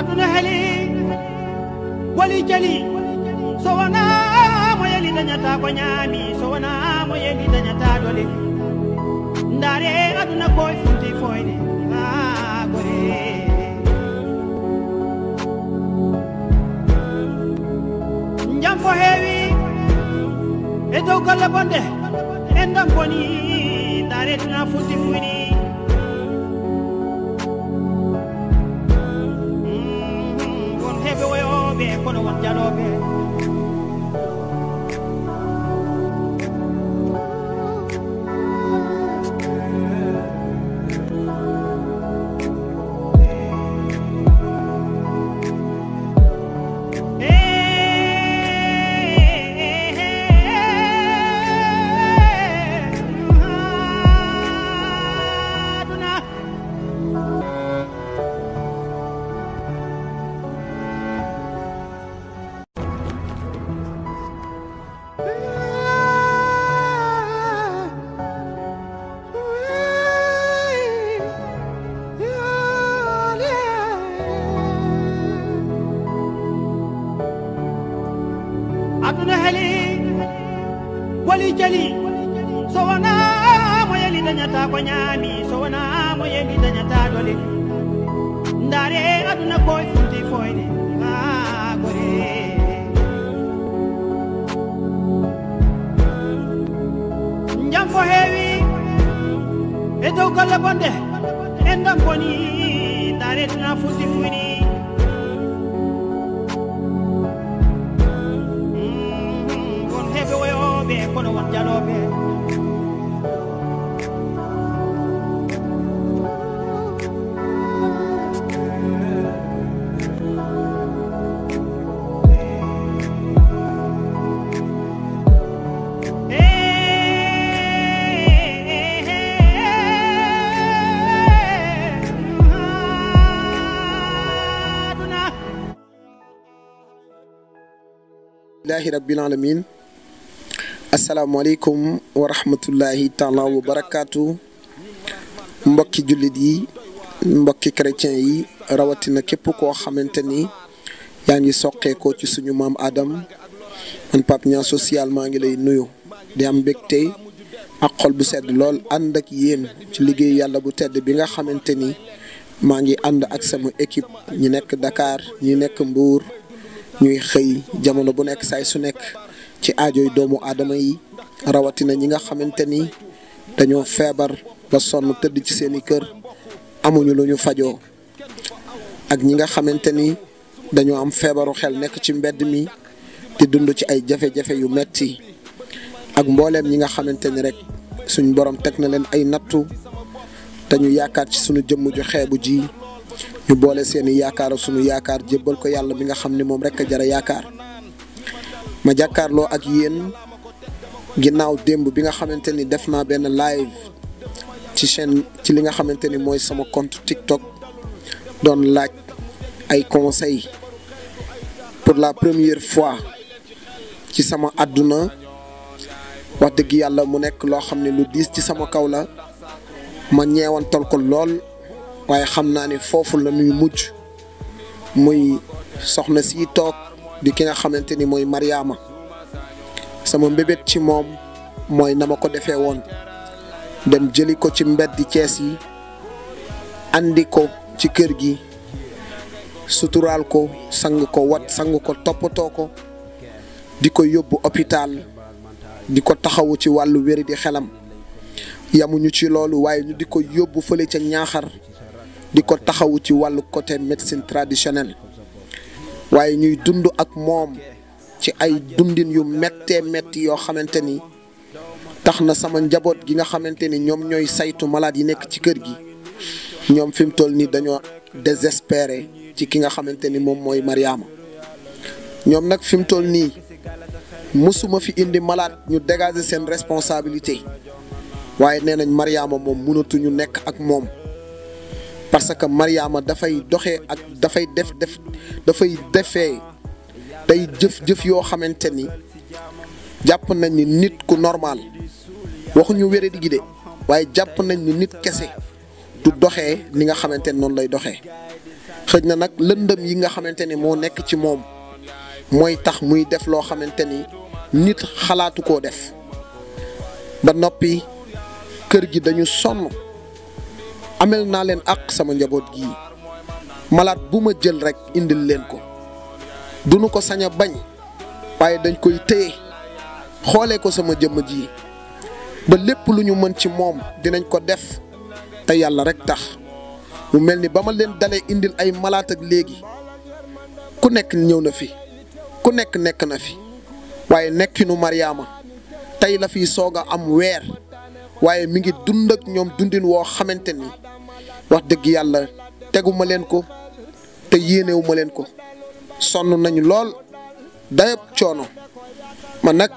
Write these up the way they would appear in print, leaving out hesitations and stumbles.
aduna heli wali jali so wana mo yeli dañata ko ñaami so wana mo yeli dañata dole ndare aduna koy funti foyde gore jam fo heewi e dow golle bonde en dam boni ndare tuna funti fuyni won heɓe woyoɓe kono won jaloɓe aduna heli wali jali so wana mo yeli dañata ko ñaami so wana mo yeli dañata dole ndare aduna koy funti foyde gore jam fo heewi e dow golle bonde en dam boni ndare tuna funti fuyni kono won jaloɓe Alhamdulillahi rabbil alamin. Assalamualaikum warahmatullahi taala wabarakatuh. Mbokki jullit yi mbokki chrétien yi rawatina képp koo xamante ni yaa ngi soqeekoo ci suñu maam Adam man Pape Niang social maa ngi lay nuyu di am mbégte ak xol bu sedd lool ànd ak yéen ci liggéey yàlla bu tedd bi nga xamante ni maa ngi ànd ak sama équipe ñi nekk Dakar ñi nekk Mbour ñuy xëy jamono bu nekk saay su nekk ci aajoy doomu aadama yi rawatina ñi nga xamante ni dañoo feebar ba sonn tëdd ci seeni kër amuñu lu ñu fajoo ak ñi nga xamante ni dañoo am feebaru xel nekk ci mbedd mi di dund ci ay jafe-jafe yu metti ak mbooleem ñi nga xamante ni rek suñ borom teg na leen ay nattu te ñu yaakaar ci suñu jëmm ju xeebu ji ñu boole seeni yaakaar suñu yaakaar jébbal ko yàlla mi nga xam ne moom rek a jara yaakaar ma jàkkaarloo ak yéen ginnaaw démb bi nga xamante ni def naa benn live ci chaîne ci li nga xamante ni mooy sama compte TikTok doon laaj ay conseils pour la première fois ci sama àdduna wax dëgg yàlla mu nekk loo xam ne lu diis ci sama kaw la ma ñeewantal ko lool waaye xam naa ne foofu la ñuy mujj muy soxna si toog di ki nga xamante ni mooy Mariama sama mbébét ci moom mooy na ma ko defee woon dem jëli ko ci mbeddi Cees yi andi ko ci kër gi suturaal ko sang ko wat sang ko toppatoo ko di ko yóbbu hôpital di ko taxawu ci wàllu wéri di xelam yamuñu ci loolu waaye ñu di ko yóbbu fële ca Ñaaxar di ko taxawu ci wàllu côté médecine traditionnelle waaye ñuy dund ak moom ci ay dundin yu méttee métti yoo xamante ni tax na sama njaboot gi nga xamante ni ñoom ñooy saytu malade yi nekk ci kër gi ñoom fi mu toll nii dañoo désespéré ci ki nga xamante ni moom mooy Mariama ñoom nag fi mu toll nii musuma fi indi malade ñu dégager seen responsabilité waaye nee nañ Mariama moom mënatuñu nekk ak moom parce que Mariama dafay doxee ak dafay defee day jëf yoo xamante ni jàpp nañ ni nit ku normal waxuñu wéradi gi de waaye jàpp nañ ni nit kese du doxee ni nga xamante ni noonu lay doxee xëj na nag lëndëm yi nga xamante ni moo nekk ci moom mooy tax muy def loo xamante ni nit xalaatu koo def ba noppi kër gi dañu sonn amel naa leen ak sama njaboot gi malaat bu ma jël rek indil leen ko duñu ko sañ a bañ waaye dañ koy téye xoolee ko sama jëmm ji ba lépp lu ñu mën ci moom dinañ ko def te yàlla rek tax mu mel ni ba ma leen dalee indil ay malaat ak léegi ku nekk ñëw na fi ku nekk nekk na fi waaye nekkinu Mariama tey la fi soog a am weer waaye mi ngi dund ak ñoom dundin woo xamante ni wax dëgg yàlla teguma leen ko te yéenewuma leen ko sonn nañu lool dayab coono man nag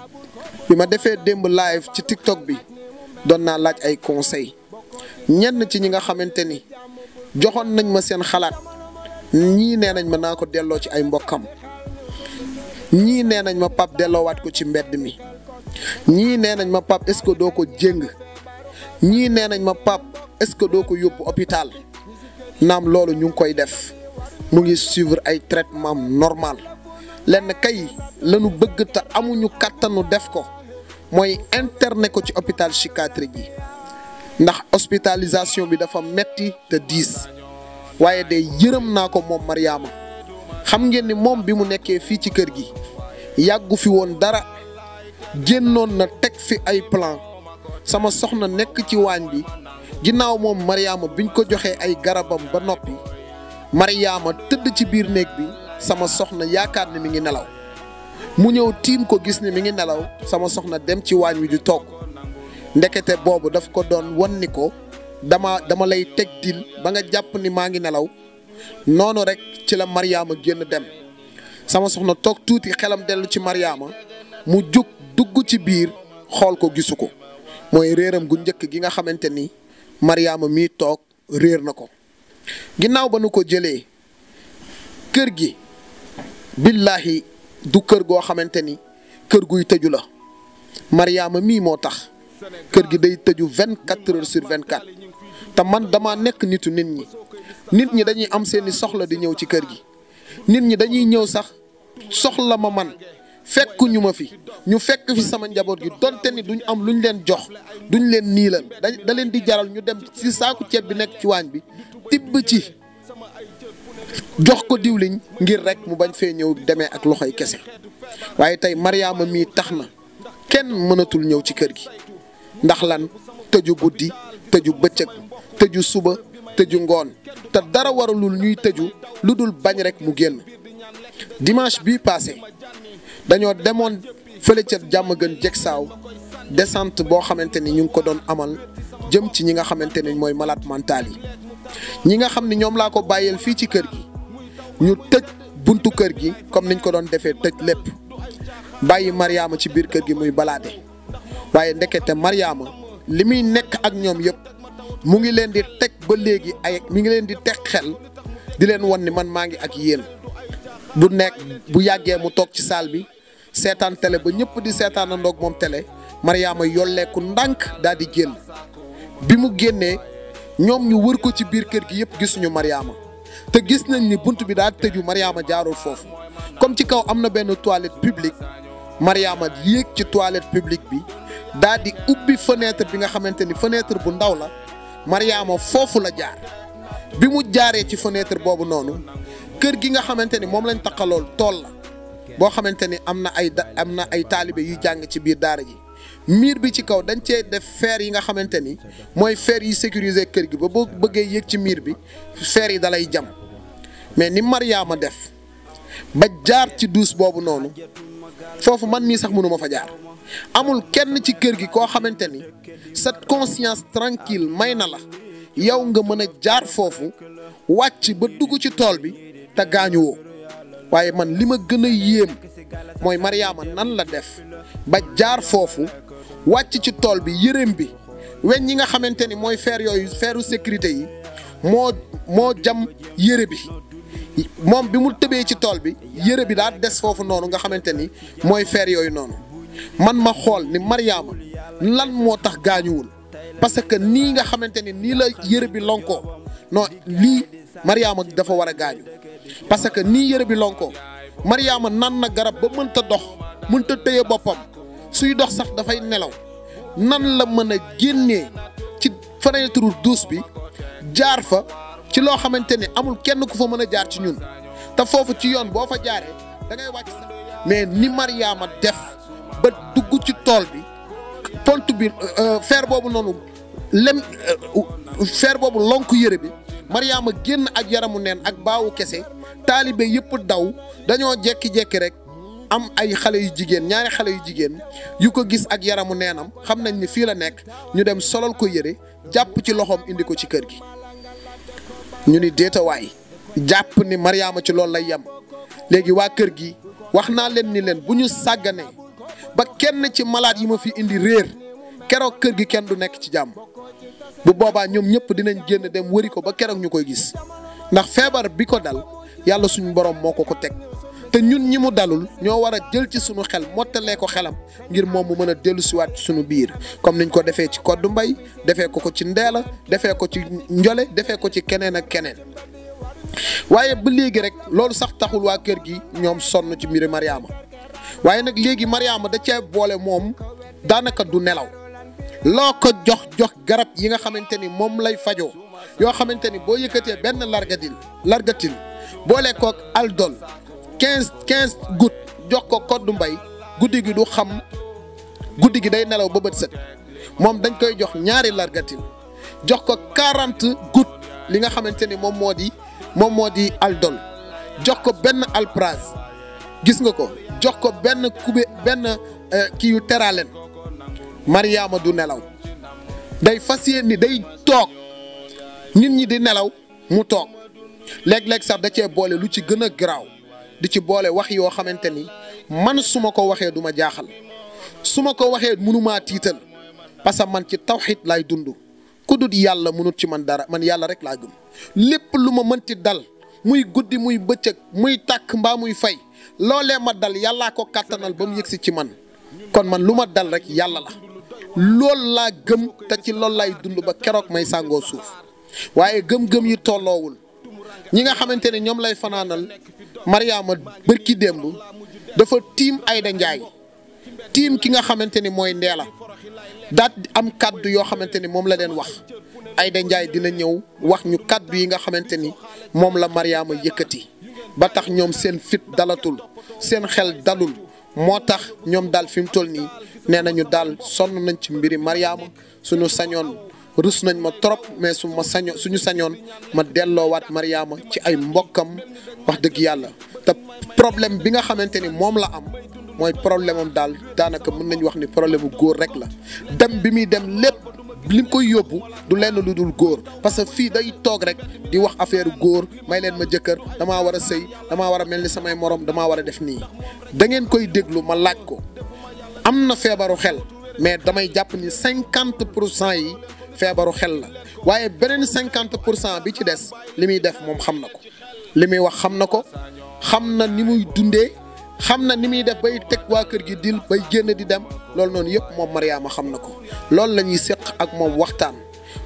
bi ma defee démb live ci TikTok bi doon naa laaj ay conseil ñenn ci ñi nga xamante ni joxoon nañ ma seen xalaat ñii nee nañ ma naa ko delloo ci ay mbokkam ñii nee nañ ma pap delloowaat ko ci mbedd mi ñii nee nañ ma pap est-ce que doo ko jéng ñii nee nañ ma pap est-ce que doo ko yóbbu hôpital naam loolu ñu ngi koy def mu ngi suivre ay traitement normal lenn kay lañu bëgg te amuñu kàttanu def ko mooy interné ko ci hôpital psychiatrique yi ndax hospitalisation bi dafa metti te diis waaye de yërëm naa ko moom Mariama xam ngeen ni moom bi mu nekkee fii ci kër gi yàggu fi woon dara génnoon na teg fi ay plan sama soxna nekk ci waañ bi ginnaaw moom Mariama biñ ko joxee ay garabam ba noppi Mariama tëdd ci biir néeg bi sama soxna yaakaar ne mi ngi nelaw mu ñëw tiim ko gis ne mi ngi nelaw sama soxna dem ci waañ wi di togg ndekete boobu daf ko doon wan ni ko dama lay teg dil ba nga jàpp ni maa ngi nelaw noonu rek ci la Mariama génn dem sama soxna toog tuuti xelam dellu ci Mariama mu jóg dugg ci biir xool ko gisu ko mooy réeram gu njëkk gi nga xamante ni Mariama mii toog réer na ko ginnaaw ba nu ko jëlee kër gi billaahi du kër goo xamante ni kër guy tëju la Mariama mii moo tax kër gi day tëju 24 heures sur 24 te man dama nekk nitu nit ñi dañuy am seeni soxla di ñëw ci kër gi nit ñi dañuy ñëw sax soxla ma man fekkuñu ma fi ñu fekk fi sama njaboot gi donte ni duñ am luñ leen jox duñ leen niilal da leen di jaral ñu dem ci saaku ceeb bi nekk ci waañ bi tibb ci jox ko diwliñ ngir rek mu bañ fee ñëw demee ak loxoy kese waaye tey Mariama mii tax na kenn mënatul ñëw ci kër gi ndax lan tëju guddi tëju bëccëg tëju suba tëju ngoon te dara waralul ñuy tëju lu dul bañ rek mu génn dimanche bii passé dañoo demoon fële ca Diamaguène Diacksao descente boo xamante ni ñu ngi ko doon amal jëm ci ñi nga xamante ni mooy malade mental yi ñi nga xam ni ñoom laa ko bàyyeel fii ci kër gi ñu tëj buntu kër gi comme niñ ko doon defee tëj lépp bàyyi Mariama ci biir kër gi muy balaade waaye ndekete Mariama li muy nekk ak ñoom yëpp mu ngi leen di teg ba léegi mi ngi leen di teg xel di leen won ni man maa ngi ak yéen bu yàggee mu toog ci salle bi seetaan télé ba ñëpp di seetaanandoog moom télé Mariama yolleeku ndànk daal di génn bi mu génnee ñoom ñu wër ko ci biir kër gi yëpp gisuñu Mariama te gis nañ ni bunt bi daa tëju Mariama jaarul foofu comme ci kaw am na benn toilette publique Mariama yéeg ci toilette publique bi daal di ubbi fenêtre bi nga xamante ni fenêtre bu ndaw la Mariama foofu la jaar bi mu jaaree ci fenêtre boobu noonu kër gi nga xamante ni moom lañ taqalool tool la boo xamante ni am na ay taalibe yuy jàng ci biir daara ji miir bi ci kaw dañ cee def fer yi nga xamante ni mooy fer yi sécuriser kër gi ba boo bëggee yéeg ci miir bi fer yi dalay jam mais ni Mariama def ba jaar ci douche boobu noonu foofu man mii sax mënuma fa jaar amul kenn ci kër gi koo xamante ni sa conscience tranquille may na la yow nga mën a jaar foofu wàcc ba dugg ci tool bi te gaañuwoo waaye man li ma gën a yéem mooy Mariama nan la def ba jaar foofu wàcc ci tool bi yërëm bi weñ yi nga xamante ni mooy fer yooyu feru sécurité yi moo jam yére bi moom bi mu tëbee ci tool bi yére bi daa des foofu noonu nga xamante ni mooy fer yooyu noonu man ma xool ni Mariama lan moo tax gaañuwul parce que nii nga xamante ni nii la yére bi lonkoo non lii Mariama dafa war a gaañu parce que nii yére bi lonkoo Mariama nan na garab ba mënta dox mënta téye boppam suy dox sax dafay nelaw nan la mën a génnee ci fenêtre douche bi jaar fa ci loo xamante ni amul kenn ku fa mën a jaar ci ñun te foofu ci yoon boo fa jaaree da ngay wàcc sax mais ni Mariama def ba dugg ci tool bi pont bi fer boobu noonu fer boobu lonk yére bi Mariama génn ak yaramu neen ak baawu kese taalibe yëpp daw dañoo jekki-jekki rek am ay xale yu jigéen ñaari xale yu jigéen yu ko gis ak yaramu neenam xam nañ ni fii la nekk ñu dem solal ko yére jàpp ci loxoom indi ko ci kër gi ñu ni déetawaay jàpp ni Mariama ci loolu lay yem léegi waa kër gi wax naa leen ni leen bu ñu sàgganee ba kenn ci malade yi ma fi indi réer keroog kër gi kenn du nekk ci jàmm bu boobaa ñoom ñëpp dinañ génn dem wëri ko ba keroog ñu koy gis ndax feebar bi ko dal yàlla suñu borom moo ko teg te ñun ñi mu dalul ñoo war a jël ci suñu xel mottalee ko xelam ngir moom mu mën a dellu siwaat ci suñu biir comme niñ ko defee ci Koddu Mbay defee ko ci Ndeela defee ko ci Njole defee ko ci keneen ak keneen waaye ba léegi rek loolu sax taxul waa kër gi ñoom sonn ci mbiri Mariama waaye nag léegi Mariama da cee boole moom daanaka du nelaw loo ko jox garab yi nga xamante ni moom lay fajoo yoo xamante ni boo yëkkatee benn largatil boole kook aldol 15 gouttes jox ko Koddu Mbay guddi gi du xam guddi gi day nelaw ba bët set moom dañ koy jox ñaari largatil jox ko 40 gouttes li nga xamante ni moom moo di aldol jox ko benn alpraz gis nga ko jox ko benn kii yu teralen Mariama du nelaw day fas yéene ni day toog nit ñi di nelaw mu toog léeg-léeg sax da cee boole lu ci gën a garaaw di ci boole wax yoo xamante ni man su ma ko waxee du ma jaaxal su ma ko waxee mënumaa tiital parce que man ci tawxiid laay dund ku dut yàlla mënut ci man dara man yàlla rek laa gëm lépp lu ma mënti dal muy guddi muy bëccëg muy tàkk mbaa muy fay loolee ma dal yàllaa ko kàttanal ba mu yëgsi ci man kon man lu ma dal rek yàlla la loolu laa gëm te ci loolu laay dund ba keroog may sàngoo suuf waaye gëm-gëm yi tolloowul ñi nga xamante ne ñoom lay fanaanal Mariama bërki démb dafa tiim Ayda Njaay tiim ki nga xamante ni mooy Ndeela daat am kaddu yoo xamante ni moom la leen wax Ayda Njaay dina ñëw wax ñu kaddu yi nga xamante ni moom la Mariama yëkkati ba tax ñoom seen fit dalatul seen xel dalul moo tax ñoom daal fi mu toll nii nee nañu daal sonn nañ ci mbiri Mariama suñu sañoon rus nañ ma trop mais suñu sañoon ma delloowaat Mariama ci ay mbokkam wax dëgg yàlla te problème bi nga xamante ni moom la am mooy problème am daal daanaka mën nañu wax ni problème bu góor rek la dem bi muy dem lépp lim koy yóbbu du lenn lu dul góor parce que fii day toog rek di wax affaire góor may leen ma jëkkër damaa war a sëy damaa war a mel ni samay morom damaa war a def nii da ngeen koy déglu ma laaj ko am na feebaru xel mais damay jàpp ni 50% yi feebaru xel la waaye beneen 50% bi ci des li muy def moom xam na ko li muy wax xam na ko xam na ni muy dundee xam na ni muy def bay teg waa kër gi dil bay génn di dem loolu noonu yëpp moom Mariama xam na ko loolu la ñuy séq ak moom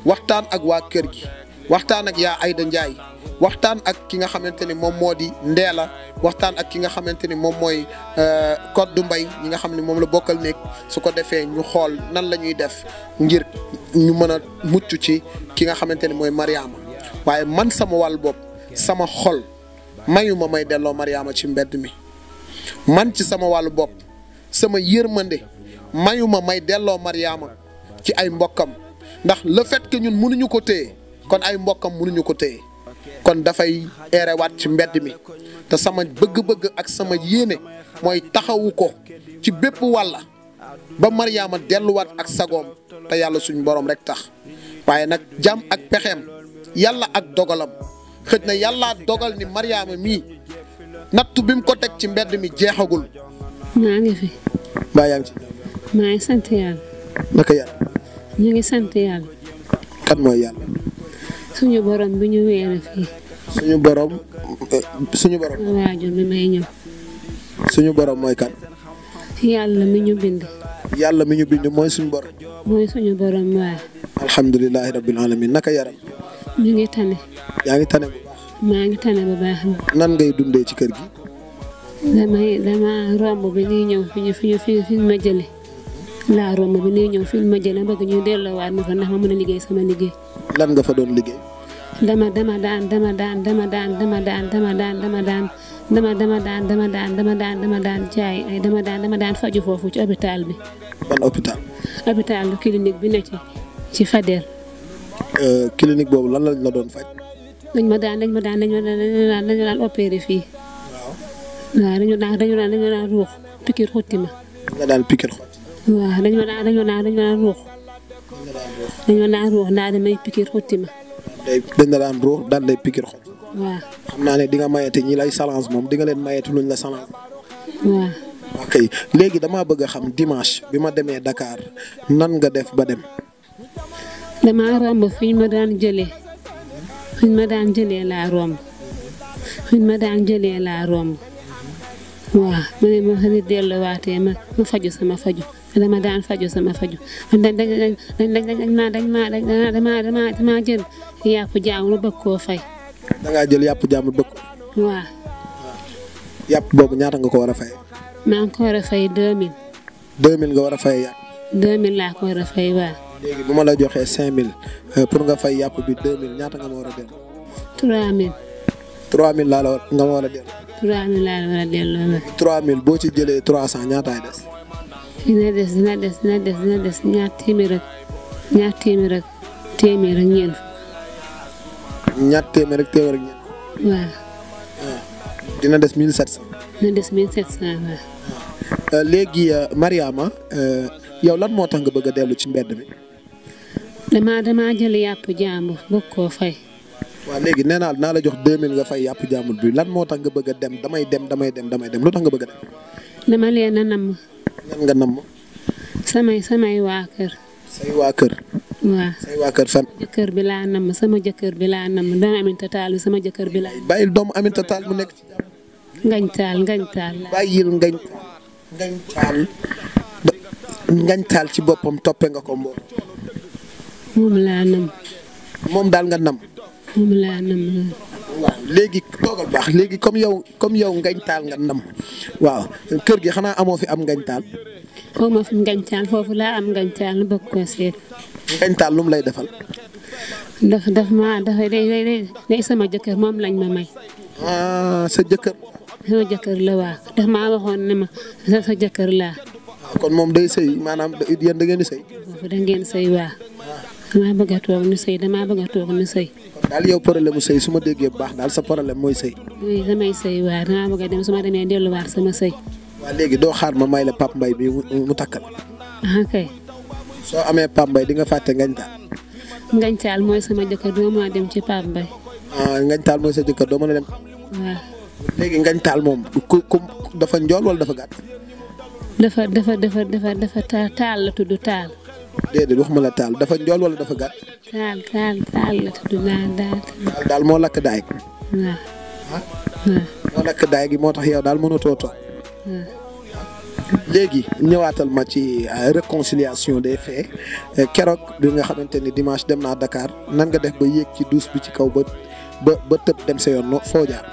waxtaan ak waa kër gi waxtaan ak yaa Ayda Njaay waxtaan ak ki nga xamante ni moom moo di Ndeela waxtaan ak ki nga xamante ni moom mooy Koddu Mbay ñi nga xam ne moom la bokkal néeg su ko defee ñu xool nan la ñuy def ngir ñu mën a mucc ci ki nga xamante ni mooy Mariama waaye man sama wàll bopp sama xol mayuma may delloo Mariama ci mbedd mi man ci sama wàllu bopp sama yërmande mayuma may delloo Mariama ci ay mbokkam ndax le fait que ñun mënuñu ko téye kon ay mbokkam mënuñu ko téye kon dafay erewaat ci mbedd mi te sama bëgg-bëgg ak sama yéene mooy taxawu ko ci bépp wàlla ba Mariama delluwaat ak sagoom te yàlla suñu borom rek tax waaye nag jàmm ak pexeem yàlla ak dogalam xëj na yàlla dogal ni Mariama mii nattu bi mu ko teg ci mbedd mi jeexagul. maa ngi fi. mbaa yaa ngi ci. maa ngi sant yàlla. naka yàlla. ñu ngi sant yàlla. kan mooy yàlla. suñu borom bi ñu weere fii. suñu borom. waajur bi may ñëw. suñu borom mooy kan. yàlla mi ñu bind. yàlla mi ñu bind mooy suñu borom. mooy suñu borom waaye. alhamdulilahi rabbil alamin naka yaram. ñu ngi tane. yaa ngi tane bu baax. maa ngi tane bu baax. nan ngay dundee ci kër gi. dama romb bi ñuy ñëw fi ma jëlee laa romb bi ñuy ñëw fi ma jëlee bëgg ñu delloowaat ma fa ndax ma mën a liggéey sama liggéey. lan nga fa doon liggéey. dama daan jaay ay dama daan faju foofu ci hôpital bi. ban hôpital. hôpital clinique bi ne ci Fadel. clinique boobu lan lañ la doon faj. dañ ma daan opéré fii. waaw dañu daan ruux pikir xotti ma. nga daan pikir xotti. waaw dañu daan ruux. dañu daan ruux daal di may pikir xotti ma. dañ la daan ruux daan lay pikir xotti. waaw. xam naa ne di nga mayete ñi lay salance moom di nga leen mayete luñ la salance. waaw. ok léegi damaa bëgg a xam dimanche bi ma demee Dakar nan nga def ba dem. damaa romb fi ñu ma daan jëlee laa romb. waaw ma ne ma xëy delluwaatee ma faju sama faju dama daan faju sama faju damaa jël yàpp jaamur bëgg koo fay. da ngaa jël yàpp jaamur bëgg ko. waaw. yàpp boobu ñaata nga ko war a fay. maa ngi ko war a fay 2000. 2000 nga war a fay yàpp. 2000 laa ko war a fay waaw. léegi bu ma la joxee 5000 pour nga fay yàpp bi 2000 ñaata nga ma war a dellu. 3000. 3000 nga ma war a dellu. 3000 laa la war a delloo. 3000 boo ci jëlee 300 ñaataay des. dina des ñaar téeméer ak ñeent. ñaar téeméer ak ñeent. waaw. dina des 1700. dina des 1700 waaw. léegi Mariama yow lan moo tax nga bëgg a dellu ci mbedd mi. damaa jël yàpp jàmbur bëgg koo fay. waaw léegi nee naa la jox 2000 nga fay yàpp jàmbur bi lan moo tax nga bëgg a dem damay dem lu tax nga bëgg a dem. dama leen a namm. ñan nga namm. samay waa kër. say waa kër. waaw say waa kër fan. jëkkër bi laa namm sama jëkkër bi laa namm doomu Aminta Taal bi sama jëkkër bi laa. bàyyil doomu Aminta Taal mu nekk ci jàmm. ngañ taal. bàyyil ngañ taal ci boppam toppe nga ko mbool. moom laa namm. moom daal nga namm. moom laa namm. waaw léegi toogal baax léegi comme yow ngañ taal nga nam waaw kër gi xanaa amoo fi am ngañ taal. xaw ma fi ngañ taal foofu laa am ngañ taal lu bëgg koo seet. ngañ taal lu mu lay defal. day sama jëkkër moom lañ ma may. sa jëkkër. sama jëkkër la waa daf maa waxoon ne ma sa jëkkër laa. kon moom day sëy maanaam yéen da ngeen di sëy. foofu da ngeen sëy waa. damaa bëgg a toog ni sëy. daal yow problème mu sëy su ma déggee bu baax daal sa problème mooy sëy. oui damay sëy waa damaa bëgg a dem su ma demee delluwaat sama sëy. waa léegi doo xaar ma may la Pape Mbaye bi mu takkal. kay. soo amee Pape Mbaye di nga fàtte ngañ taal. ngañ taal mooy sama jëkkër doo mën a dem ci Pape Mbaye. ngañ taal mooy sa jëkkër doo mën a dem. waaw. léegi ngañ taal moom ku dafa njool wala dafa gàtt. dafa taal la tudd taal. déedéet waxuma la taal dafa njool wala dafa gàtt. taal la tudd daal moo lakk daay. waaw. moo lakk daay gi moo tax yow daal mënatoo toog. léegi ñëwaatal ma ci réconciliation des faits keroog bi nga xamante ni dimanche dem naa Dakar nan nga def ba yéeg ci douche bi ci kaw ba tëb dem sa yoon foo jaar.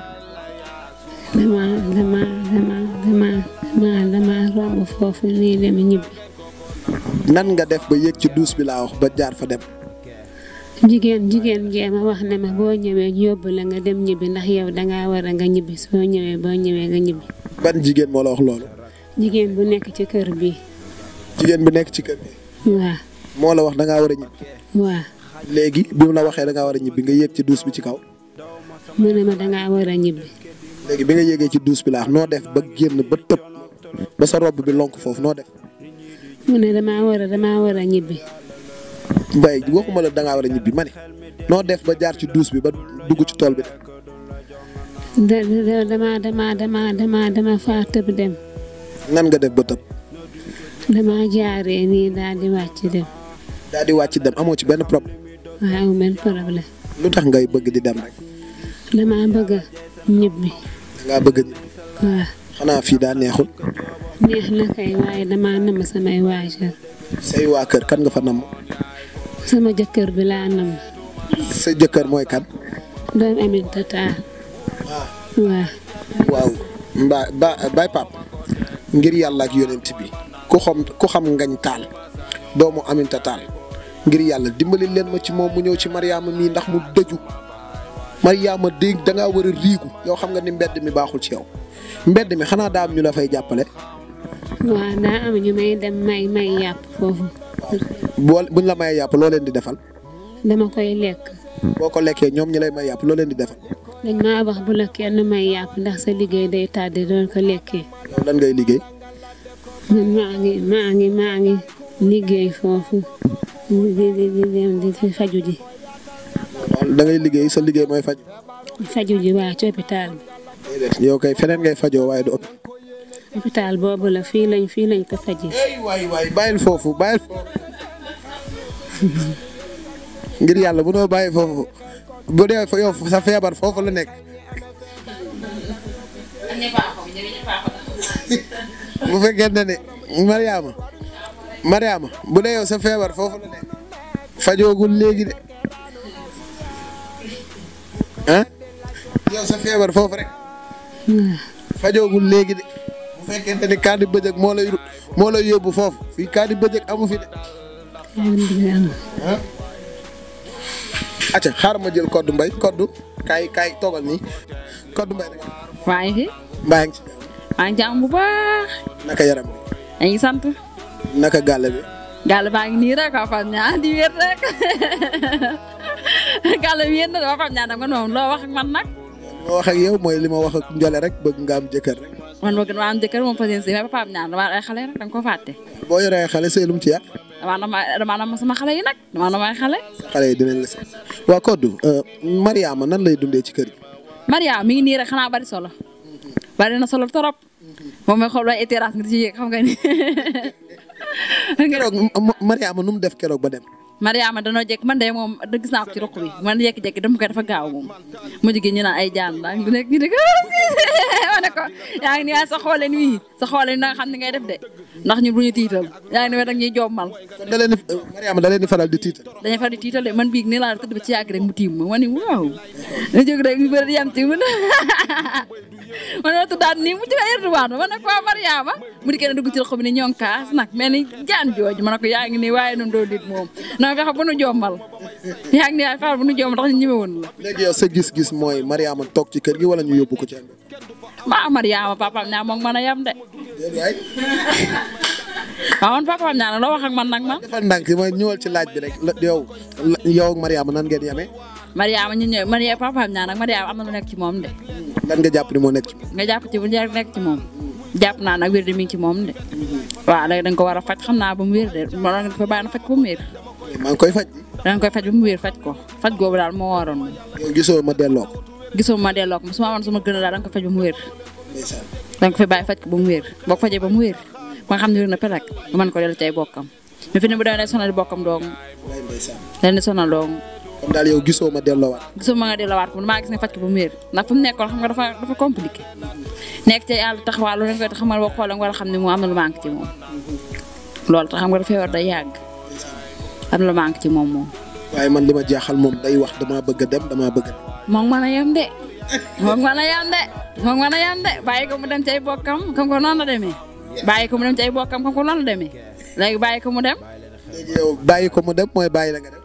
dama romb foofu nii dem ñibbi. nan nga def ba yéeg ci douche bi laa wax ba jaar fa dem. jigéen jéema wax ne ma boo ñëwee ñu yóbbu la nga dem ñibbi ndax yow dangaa war a nga ñibbi boo ñëwee nga ñibbi. ban jigéen moo la wax loolu. jigéen bu nekk ci kër bi. jigéen bu nekk ci kër bi. waaw. moo la wax dangaa war a ñibbi. waaw. léegi bi mu la waxee dangaa war a ñibbi nga yéeg ci douche bi ci kaw. mu ne ma dangaa war a ñibbi. léegi bi nga yéegee ci douche bi laa noo def ba génn ba tëb ba sa robe bi lonk foofu noo def. mu ne damaa war a ñibbi. Mbaye waxuma la dangaa war a ñibbi ma ne noo def ba jaar ci douche bi ba dugg ci tool bi. dama faa tëb dem. nan nga def ba tëb. dama jaaree nii daal di wàcc dem. Amoo ci benn problème. waaw benn problème. lu tax ngay bëgg di dem rek. dama bëgg a ñibbi. dangaa bëgg a ñibbi. waaw. xanaa fii daa neexul. neex na kay waaye dama namm samay waajur. say waa kër kan nga fa namm. sama jëkkër bi laa namm. sa jëkkër mooy kan. doom Aminata Tall. waaw. waaw Baye Pape ngir yàlla ak yonent bi ku xam Ngagne Tall doomu Aminata Tall ngir yàlla dimbali leen ma ci moom mu ñëw ci Mariama mii ndax mu dëju Mariama dégg da ngaa war a riigu yow xam nga ni mbedd mi baaxul ci yow mbedd mi xanaa daa am ñu la fay jàppale. waaw daa am ñu may dem may yàpp foofu. buñ la may yàpp loo leen di defal. dama koy lekk. boo ko lekkee ñoom ñi lay may yàpp loo leen di defal. dañ maa wax bu la kenn may yàpp ndax sa liggéey day tardé doon ko lekkee. yow lan ngay liggéey. man maa ngi liggéey foofu di faju ji. da ngay liggéey sa liggéey mooy faj. faju ji waa ci hôpital bi. yow kay feneen ngay fajoo waaye du hôpital boobu la fii lañ ko fajee. waay bàyyil foofu ngir yàlla bu noo bàyyi foofu bu dee yow sa feebar foofu la nekk. bu fekkente ne Mariama bu dee yow sa feebar foofu la nekk fajoogul léegi de ah yow sa feebar foofu rek fajoogul léegi de bu fekkente ni kaani bëjëg moo lay yóbbu foofu fii kaani bëjëg amu fi de. acca xaaral ma jël Codou Mbaye Codou kaay toogal nii Codou Mbaye. maa ngi fi. mbaa ngi ci. maa ngi jàmm bu baax. naka yaram bi. maa ngi sant. naka gàlle bi. gàlle baa ngi nii rek waa Fap Niang di wér rek gàlle bi yéen na waa Fap Niang da nga noonu loo wax ak man nag. moo wax ak yow mooy li ma wax ak Ndiolé rek bëgg nga am jëkkër rek. man bëgg naa am jëkkër moom fas yéene si mais Fap Niang dama ay xale rek da nga ko fàtte. boo yoree ay xale sëy lu mu ci yàq. damaa nama sama xale yi nag damaa nama ay xale. xale yi dinañ la sëy. waa Codou Mariama nan lay dundee ci kër gi. Mariama mi ngi nii rek xanaa bari solo. bari na solo torop. moom mooy xool waaye terrasse nga di ci yéeg xam nga ni. keroog Mariama nu mu def keroog ba dem. Mariama danoo jekk man de moom gis naa ko ci roq bi man jékki-jékki dama koy dafa gaaw moom mu jigéen ñu naan ay jaan la lu nekk ñu ne ko ma ne ko yaa ngi nii waaye sa xoolee nii sa xoolee na nga xam ni ngay def de ndax ñun bu ñu tiital yaa ngi nii dag ñuy jommal. kon da leen di Mariama da leen di faral di tiital. dañuy faral di tiital de man biig nii laa tëdd ba ci yàgg rek mu tiim ma ni waaw na jóg rek ñu bëri di yam ci man ma tuddaat nii mu ci la yërduwaat ma ne ko Mariama mu di kenn dugg ci roq bi ni ñoo ngi kaas nag mel ni jaan jooju ma ne ko yaa ngi nii waaye noonu doo dit moom na fexe bu nu jommal yaa ngi nii waaye fexe bu nu jommal ndax ñu ñëme woon la. léegi yow sa gis-gis mooy Mariama toog ci kër gi wala ñu yóbbu ko ci. Mariama papaam ñaa moom mën a yam de. waaw man papaam ñaa loo wax ak man nag man. defal ndànk ma ñëwal ci laaj bi rek yow ak Mariama nan ngeen yemee. Mariama ñu ñëw Mariama papaam ñaa nag Mariama am na lu nekk ci moom de. lan nga jàpp ni moo nekk ci moom. nga jàpp ci bu nekk ci moom. jàpp naa nag wér de mi ngi ci moom de. waaw léegi da nga ko war a faj xam naa ba mu wér de moo nga fa bàyyi na faj ko ba mu wér. maa ngi koy faj. da nga koy faj ba mu wér faj ko faj googu daal moo waroon. yow gisoo ma delloo ko. gisoo ma delloo ko su ma amoon sama gën a daal da nga ko faj ba mu wér. da nga ko fa bàyyi faj ko ba mu wér boo ko fajee ba mu wér ba nga xam ne wér na pelak nga mën ko dellu ci ay bokkam mais fi ne bu demee day sonal bokkam dong. leen di sonal dong. kon daal yow gisoo ma delloowaat. gisoo ma nga delloowaat ko damaa gis ne faj ko ba mu wér ndax fu mu nekkoon xam nga dafa compliqué nekk ci yàlla taxawal lu nga xamal boo xoolee nga war a xam ne moom am na lu manque ci moom loolu tax xam nga dafa war day yàgg am na lu manque ci moom. waaye man li ma jaaxal moom day wax damaa bëgg a dem damaa bëgg a dem. moom mën a yem de moom mën a yem de bàyyi ko mu dem ci ay bokkam comme ko noonu la demee bàyyi ko mu dem ci ay bokkam comme ko noonu la demee léegi bàyyi ko mu dem. léegi yow bàyyi ko mu dem mooy bàyyi la nga dem.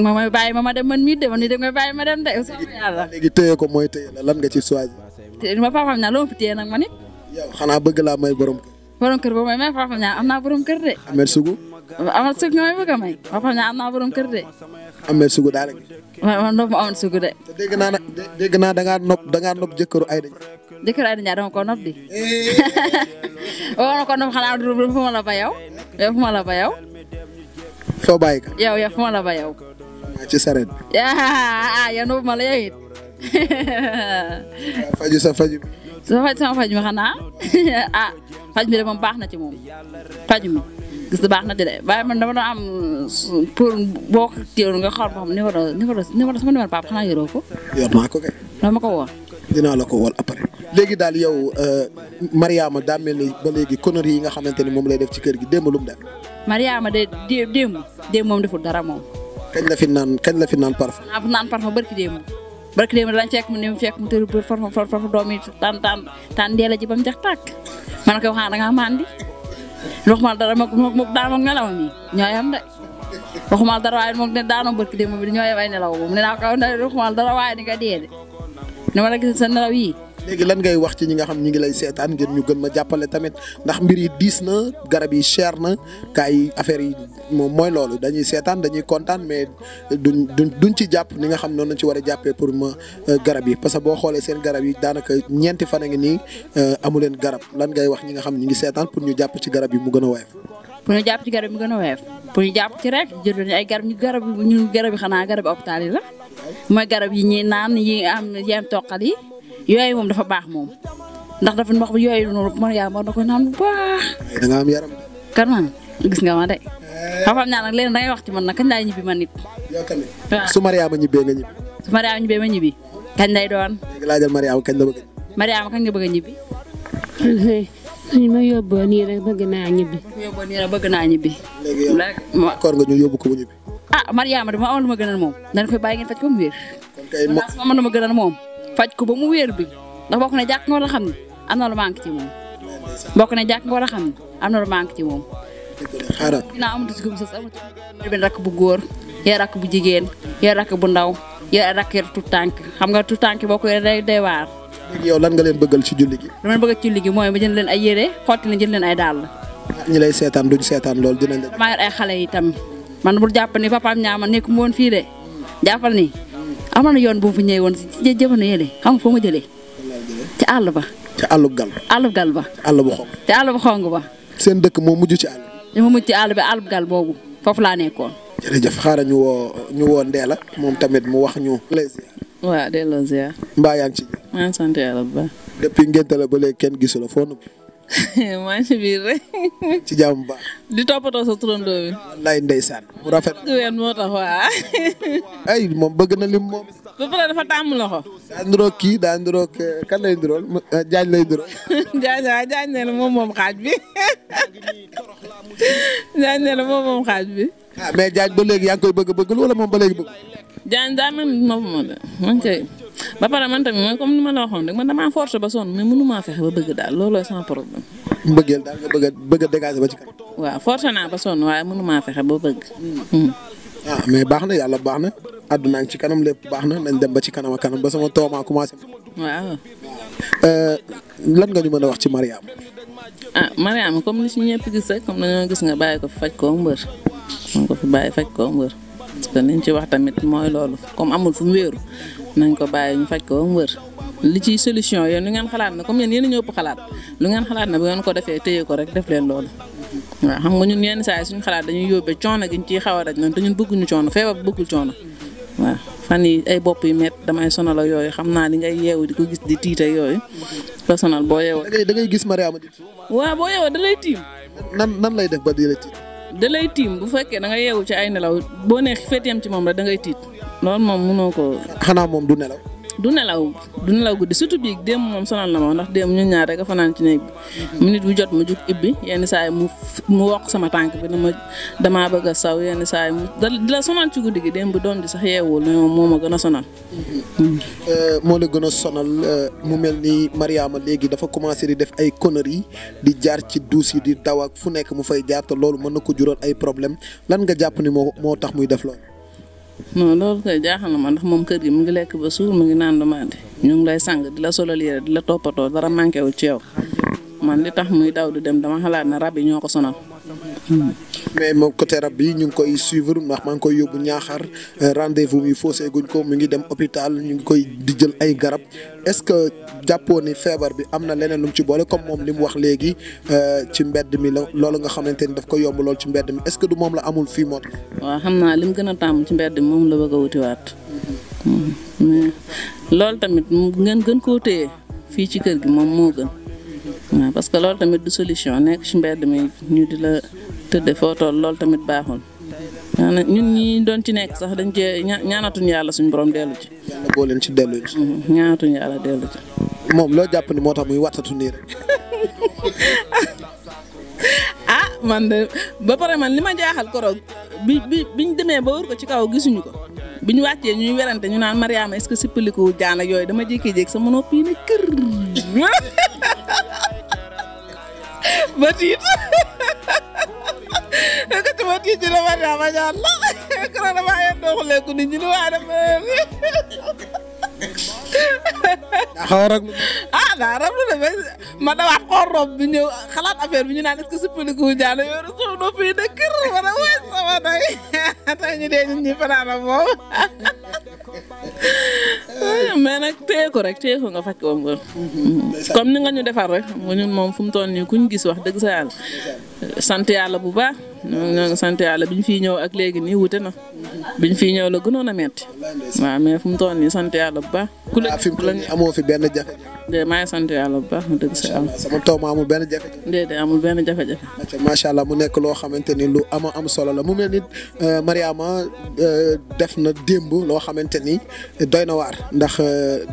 mooy bàyyi ma dem man mii de man mii de nga bàyyi ma dem de yàlla. léegi téye ko mooy téye la lan nga ci choisir. te ma papaam ñaa loo fi téye nag ma nit. yow xanaa bëgg laa may borom kër. borom kër boobu mooy may papaam ñaa am naa borom kër de. Ahmed Sougou. Ahmed Sougou nga may bëgg a may papaam ñaa am naa borom kër de. Ahmed Sougou daal man doomu Ahmed Sougou de. te dégg naa da ngaa nopp jëkkëru Aïda. jëkkëru Aïda Ndiaye dama ko nopp di. woo na ko nopp xanaa du fu ma la ba yow fu ma la ba yow. foo bàyyi ka. yow fu ma la ba yow. ci sareet. yow nopp ma la yow it. faju sa faju. sama faj mi xanaa faj mi de moom baax na ci moom faj mi gis baax na ci de waaye man dama doon am pour boo ko téewoon nga xool ba xam numéro sama numéro papa xanaa yoroo ko. yor naa ko kay. dama ma ko woo. dinaa la ko wol après. léegi daal yow Mariama daa mel ni ba léegi conneries yi nga xamante ni moom lay def ci kër gi démb lu mu def. Mariama de démb moom deful dara moom. kañ la fi naan parfum. naan parfum barki démb. barki démb lañ fekk mu tëru bër for doom yi tan deela ji ba mu jax tàkk man ko waxaa da ngaa mandi waxuma dara moom daan moom nelaw mi ñooyam de waxuma dara waaye moom ne daanoo barki démb bi ñooyam ay nelaw moom ne naa ko waxuma dara waaye di nga dee de ni ma la gis sa nelaw yi léegi lan ngay wax ci ñi nga xam ñi ngi lay seetaan ngir ñu gën ma jàppale tamit ndax mbir yi diis na garab yi cher na kaay affaire yi moom mooy loolu dañuy seetaan dañuy kontaan mais duñ ci jàpp ni nga xam noonu lañ ci war a jàppee pour ma garab yi parce que boo xoolee seen garab yi daanaka ñeenti fan a ngi nii amu leen garab lan ngay wax ñi nga xam ñi ngi seetaan pour ñu jàpp ci garab yi mu gën a woyof. pour ñu jàpp ci garab yi mu gën a woyof pour ñu jàpp ci rek jël ay garab ñun garab yi xanaa garab hôpital yi la mooy garab yi ñi naan yi am toqal yi yooyu moom dafa baax moom ndax dafa wax yooyu noonu man yaa war na ko naan bu baax. da nga am yaram. kan man gis nga ma de xam naa nag léegi dangay wax ci man nag kañ laay ñibbi man nit. yow tamit su Mariama ñibbee nga ñibbi. su Mariama ñibbee ma ñibbi kañ lay doon. léegi laajal Mariama kañ la bëgg. Mariama kañ nga bëgg a ñibbi. ñu ma yóbboo nii rek bëgg naa ñibbi. yóbboo nii rek bëgg naa ñibbi. léegi yow d'accord nga ñu yóbbu ko mu ñibbi. ah Mariama dama am lu ma gënal moom dana koy bàyyi ngeen faj ko mu wér. kon kay ma lu ma gënal moom faj ko ba mu wér bi ndax bokk na jàkk nga war a xam ne am na lu manque ci moom bokk na jàkk nga war a xam ne am na lu manque ci moom. xaaral ginnaaw amatu si gëm sës amatu benn rakk bu góor yor rakk bu jigéen yor rakk bu ndaw yor rakk yor tout tànk xam nga tout tànk boo ko yoree day waar. léegi yow lan nga leen bëggal ci julli gi. dama bëgg ci julli gi mooy ma jënd leen ay yére xotti na jënd leen ay dàll. ñi lay seetaan duñ seetaan loolu dinañ la. damaa yor ay xale yi tam man bul jàpp ni papaam ñaama nekku mu woon fii de jàppal ni am na yoon bu mu fi ñëwee woon si jamono yële xam nga foo ma jëlee ci àll ba. ci àllub gal. àllub gal ba. àll bu xonk. ci àll bu xonk ba. seen dëkk moo mujj ci àll. li ma mujj ci àll bi àllub gal boobu foofu laa nekkoon. jërëjëf xaaral ñu woo Ndella moom tamit mu wax ñu. waaw delloo ziar. mbaa yaa ngi ci. maa ngi sant yàlla bu baax. depuis ngénte la ba léegi kenn gisu la foo nubbi. maa ngi ci biir rek. ci jàmm baax. di toppatoo sa turandoo bi. wallaay ndeysaan mu rafet. ween moo tax waa. ay moom bëgg na lim moom. ba pare dafa tàmm loxo. daa nduroog kii daa nduroog kan lay ndurool Jaañ lay ndurool. Jaañ ne la moom xaaj bi. Jaañ ne la moom xaaj bi. ah mais Jaañ ba léegi yaa ngi koy bëgg wala moom ba léegi bëgg. Jaañ daa mel ni moom de man kay ba pare man tamit mooy comme ni ma la waxoon rek man damaa forcé ba sonn mais mënumaa fexe ba bëgg daal looloo sama problème. mbëggeel daal nga bëgg a dégager ba ci kanam. waaw forcé naa ba sonn waaye mënumaa fexe ba bëgg. ah mais baax na yàlla baax na àdduna ci kanam lépp baax na nañ dem ba ci kanam a kanam ba sama tooma commencé. waaw. lan nga ñu mën a wax ci Mariama. ah Mariama comme li si ñëpp gis rek comme dañoo gis nga bàyyi ko fi faj koo mbër man ko fi bàyyi faj koo mbër parce que liñ ci wax tamit mooy loolu comme amul fu mu wéeru nañ ko bàyyi ñu faj koo mbër li ci solution yéen lu ngeen xalaat na comme yéen a ñëpp xalaat lu ngeen xalaat na bu ngeen ko defee téye ko rek def leen loolu. waaw xam nga ñun yenn saa yi suñu xalaat dañuy yóbbee coono gi ñu ciy xaw a daj noonu te ñun bëgguñu coono feebar bëggul coono waaw fan yi ay bopp yu métti damay sonal ak yooyu xam naa li ngay yeewu di ko gis di tiita yooyu personnel boo yeewoo. da ngay gis Mariama di. waaw boo yeewoo da lay tiim. nan lay def ba di la tiit. da lay tiim bu fekkee da nga yeewu ci ay nelaw boo nee féeteem ci moom rek da ngay tiit loolu moom mënoo ko. xanaa moom du nelaw. du nelaw guddi surtout bii démb moom sonal na ma ndax démb ñun ñaar rek a fanaan ci néeg bi minute bu jot mu jug ibbi yenn saa yi mu wokk sama tànk bi damaa bëgg a saw yenn saa yi di la sonal ci guddi gi démb doom di sax yeewul mais moom moo ma gën a sonal. moo la gën a sonal mu mel ni Mariama léegi dafa commencé di def ay conneries di jaar ci duus yi di daw ak fu nekk mu fay jaar te loolu mën na ko jural ay problème lan nga jàpp ni moo tax muy def loolu. non loolu koy jaaxal na ma ndax moom kër gi mu ngi lekk ba suur mu ngi naan demande ñu ngi lay sang di la solal yére di la toppatoo dara manqué wu ci yow man li tax muy daw di dem dama xalaat ne rab yi ñoo ko sonal. mais moom côté rab bi ñu ngi koy suivre ndax maa ngi koy yóbbu ñaaxar rendez-vous mi faussé guñ ko mu ngi dem hôpital ñu ngi koy di jël ay garab est-ce que jàppoo ni feebar bi am na leneen lu mu ci boole comme moom li mu wax léegi ci mbedd mi la loolu nga xamante ni daf ko yomb lool ci mbedd mi est-ce que du moom la amul fii moo tax. waaw xam naa li mu gën a tàmm ci mbedd mi moom la bëgg a wutiwaat mais loolu tamit ngeen gën koo téye fii ci kër gi moom moo gën waaw parce que loolu tamit du solution nekk ci mbedd mi ñu di la tëdde foo toll loolu tamit baaxul ñun ñi doon ci nekk sax dañ cee ñaanatuñu yàlla suñu borom dellu ci. yàlla boo leen ci dellu ci. ñaanatuñu yàlla dellu ci. moom loo jàpp ni moo tax muy wattatu nii rek. ah man de ba pare man li ma jaaxal koroog biñ demee ba wër ko ci kaw gisuñu ko bi ñu wàccee ñuy werante ñu naan Mariama est-ce que sippaliku jaan ak yooyu dama jékki-jékki sama nopp yi ne kër ba tiit kati ma tiit ñu ne Mariama ñaan la kër dama yeen dooxuleeku nit ñi ni waa def xaw rek daa rafetlu de ma dawaat xool rob bi ñëw xalaat affaire bi ñu naan est-ce que sippaliku jaana yoru soo no fii de kër wala way sama day tey ñu dee ñun ñi fanaana moom mais nag téye ko rek téye ko nga faj ko nga comme ni nga ñu defar rek ñun moom fu mu toll nii kuñ gis wax dëgg sa yàlla sant yàlla bu baax ñoo ngi sant yàlla biñ fii ñëw ak léegi nii wute na biñ fii ñëw la gënoon a metti waaw mais fu mu toll nii sant yàlla bu baax ku la fi mu toll nii amoo fi benn jafe de maa ngi sant yàlla bu baax mu dëgg sa yàlla sama toom amul benn jafe déedéet amul benn jafe-jafe macha allah mu nekk loo xamante ni lu am solo la mu mel ni Mariama def na démb loo xamante ni doy na waar ndax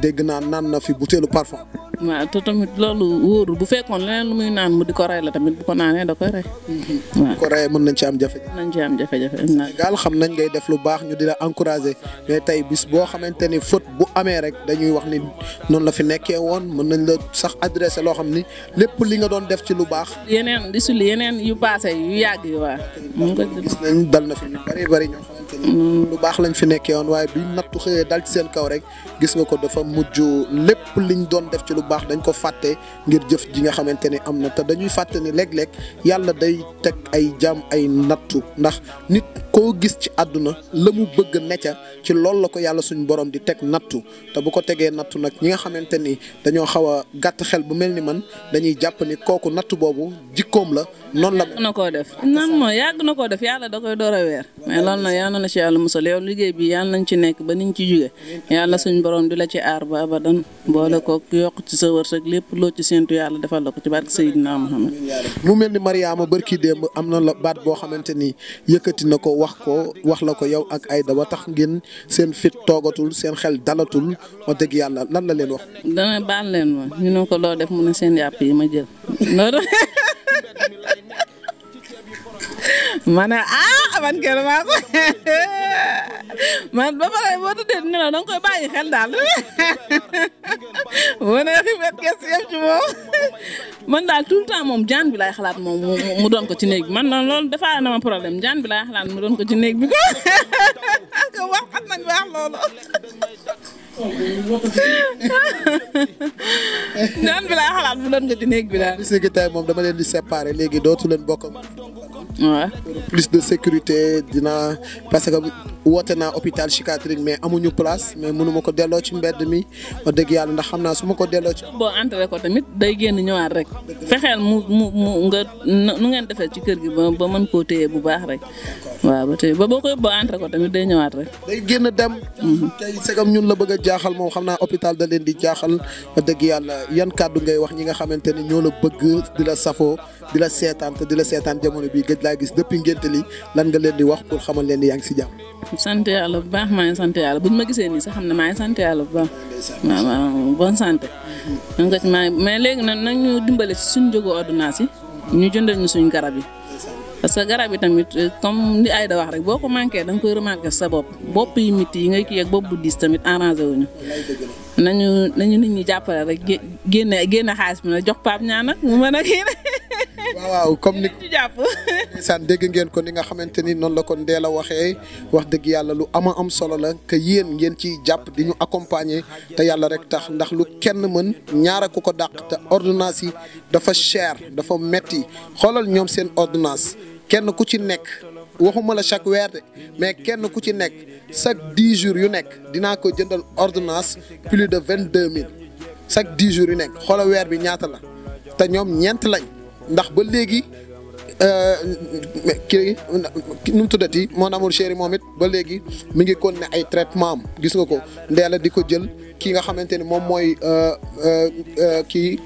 dégg naa naan na fi butéelu parfum waaw te tamit loolu wóorul bu fekkoon leneen lu muy naan mu di ko rey la tamit bu ko naanee da koy rey waaw bu ko reyee mën nañ ci am jafe-jafe nañ ci am jafe-jafe gaal xam nañ ngay def lu baax ñu di la encourager mais tey bis boo xamante ni faute bu amee rek dañuy wax ni noonu la fi nekkee woon mën nañ la sax adressé loo xam ni lépp li nga doon def ci lu baax yeneen di sulli yeneen yu passé yu yàgg yi waa mun ko gis nañ dal na fi ñu bari ñoo xamante ni lu baax lañ fi nekkee woon waaye bi nattu xëyee dal ci seen kaw rek gis nga ko dafa mujj lépp liñ doon def ci lu baax dañ ko fàtte ngir jëf ji nga xamante ni am na te dañuy fàtte ni léeg-léeg yàlla day teg ay jaam ay nattu ndax nit koo gis ci àdduna la mu bëgg necca ci loolu la ko yàlla suñu borom di teg nattu te bu ko tegee nattu nag ñi nga xamante ni dañoo xaw a gàtt xel bu mel ni man dañuy jàpp ni kooku nattu boobu jikkoom la noonu la. yàgg na koo def nan moo yàgg na koo def yàlla da koy door a weer mais loolu nag yàlla na ci yàlla musal yow liggéey bi yàlla nañ ci nekk ba niñ ci jóge yàlla suñu borom di la ci aar ba abadan boole ko yokk ci sa wërsëg lépp loo ci séentu yàlla defal la ko ci barke Seydina Muhammad mu mel ni Mariama barki démb am na la baat boo xamante ni yëkkati na ko wax la ko yow ak Aïda ba tax ngeen seen fit toogatul seen xel dalatul wax dëgg yàlla lan la leen wax. dana baal leen ma ñu ne ko loo def mu ne seen yàpp yi ma jël ma ne man kenn maa ko man ba pare boo tuddee ne la danga koy bàyyi xel daal boo nee xibaar kees yëpp ci moom man daal tout le temps moom jaan bi laay xalaat moom mu doon ko ci néeg bi man loolu dafa na ma problème jaan bi laay xalaat mu doon ko ci néeg bi ko wax xam nañ wax loolu jaan bi laay xalaat mu doon ko ci néeg bi daal. léegi tey moom dama leen di séparer léegi dootu leen bokk. waaw plus de sécurité dina parce que woote naa hôpital psychiatrique mais amuñu place mais mënuma ko delloo ci mbedd mi wax dëgg yàlla ndax xam naa su ma ko delloo ci. boo entré ko tamit day génn ñëwaat rek fexeel mu nga nu ngeen defee ci kër gi ba mën koo téye bu baax rek waaw ba tey ba boo koy boo entré ko tamit day ñëwaat rek. day génn dem. tey segam ñun la bëgg a jaaxal moom xam naa hôpital da leen di jaaxal wax dëgg yàlla yan kàddu ngay wax ñi nga xamante ni ñoo la bëgg di la safoo di la seetaan te di la seetaan jamono bii gëj laa gis depuis ngénte li lan nga leen di wax pour xamal leen ni yaa ngi si jàmm. sant yàlla bu baax maa ngi sant yàlla buñ ma gisee nii sax xam ne maa ngi sant yàlla bu baax. waaw bonne santé. mais léegi nag nañu dimbale ci suñu jógu ordonnance yi ñu jëndal ñu suñu garab yi. parce que garab yi tamit comme li Aïda wax rek boo ko manqué da nga koy remarqué sa bopp yi métti yi ngay kii ak bopp bu diis tamit arrangé wuñu nañu nit ñi jàppale rek génne xaalis bi nag jox Pape Niang nag mu mën a kii waaw comme ni ci jàpp saan dégg ngeen ko ni nga xamante ni noonu la ko Ndella waxee wax dëgg yàlla lu am solo la que yéen ngeen ciy jàpp di ñu accompagner te yàlla rek tax ndax lu kenn mën ñaara ku ko dàq te ordonnance yi dafa cher dafa metti xoolal ñoom seen ordonnance kenn ku ci nekk waxuma la chaque weer de mais kenn ku ci nekk chaque 10 jours yu nekk dinaa ko jëndal ordonnance plus de 22000 chaque 10 jours yu nekk xoolal weer bi ñaata la te ñoom ñeent lañ ndax ba léegi kii nu mu tuddati mon amour chéri moom it ba léegi mi ngi kon ne ay traitement am gis nga ko Ndella di ko jël kii nga xamante ni moom mooy kii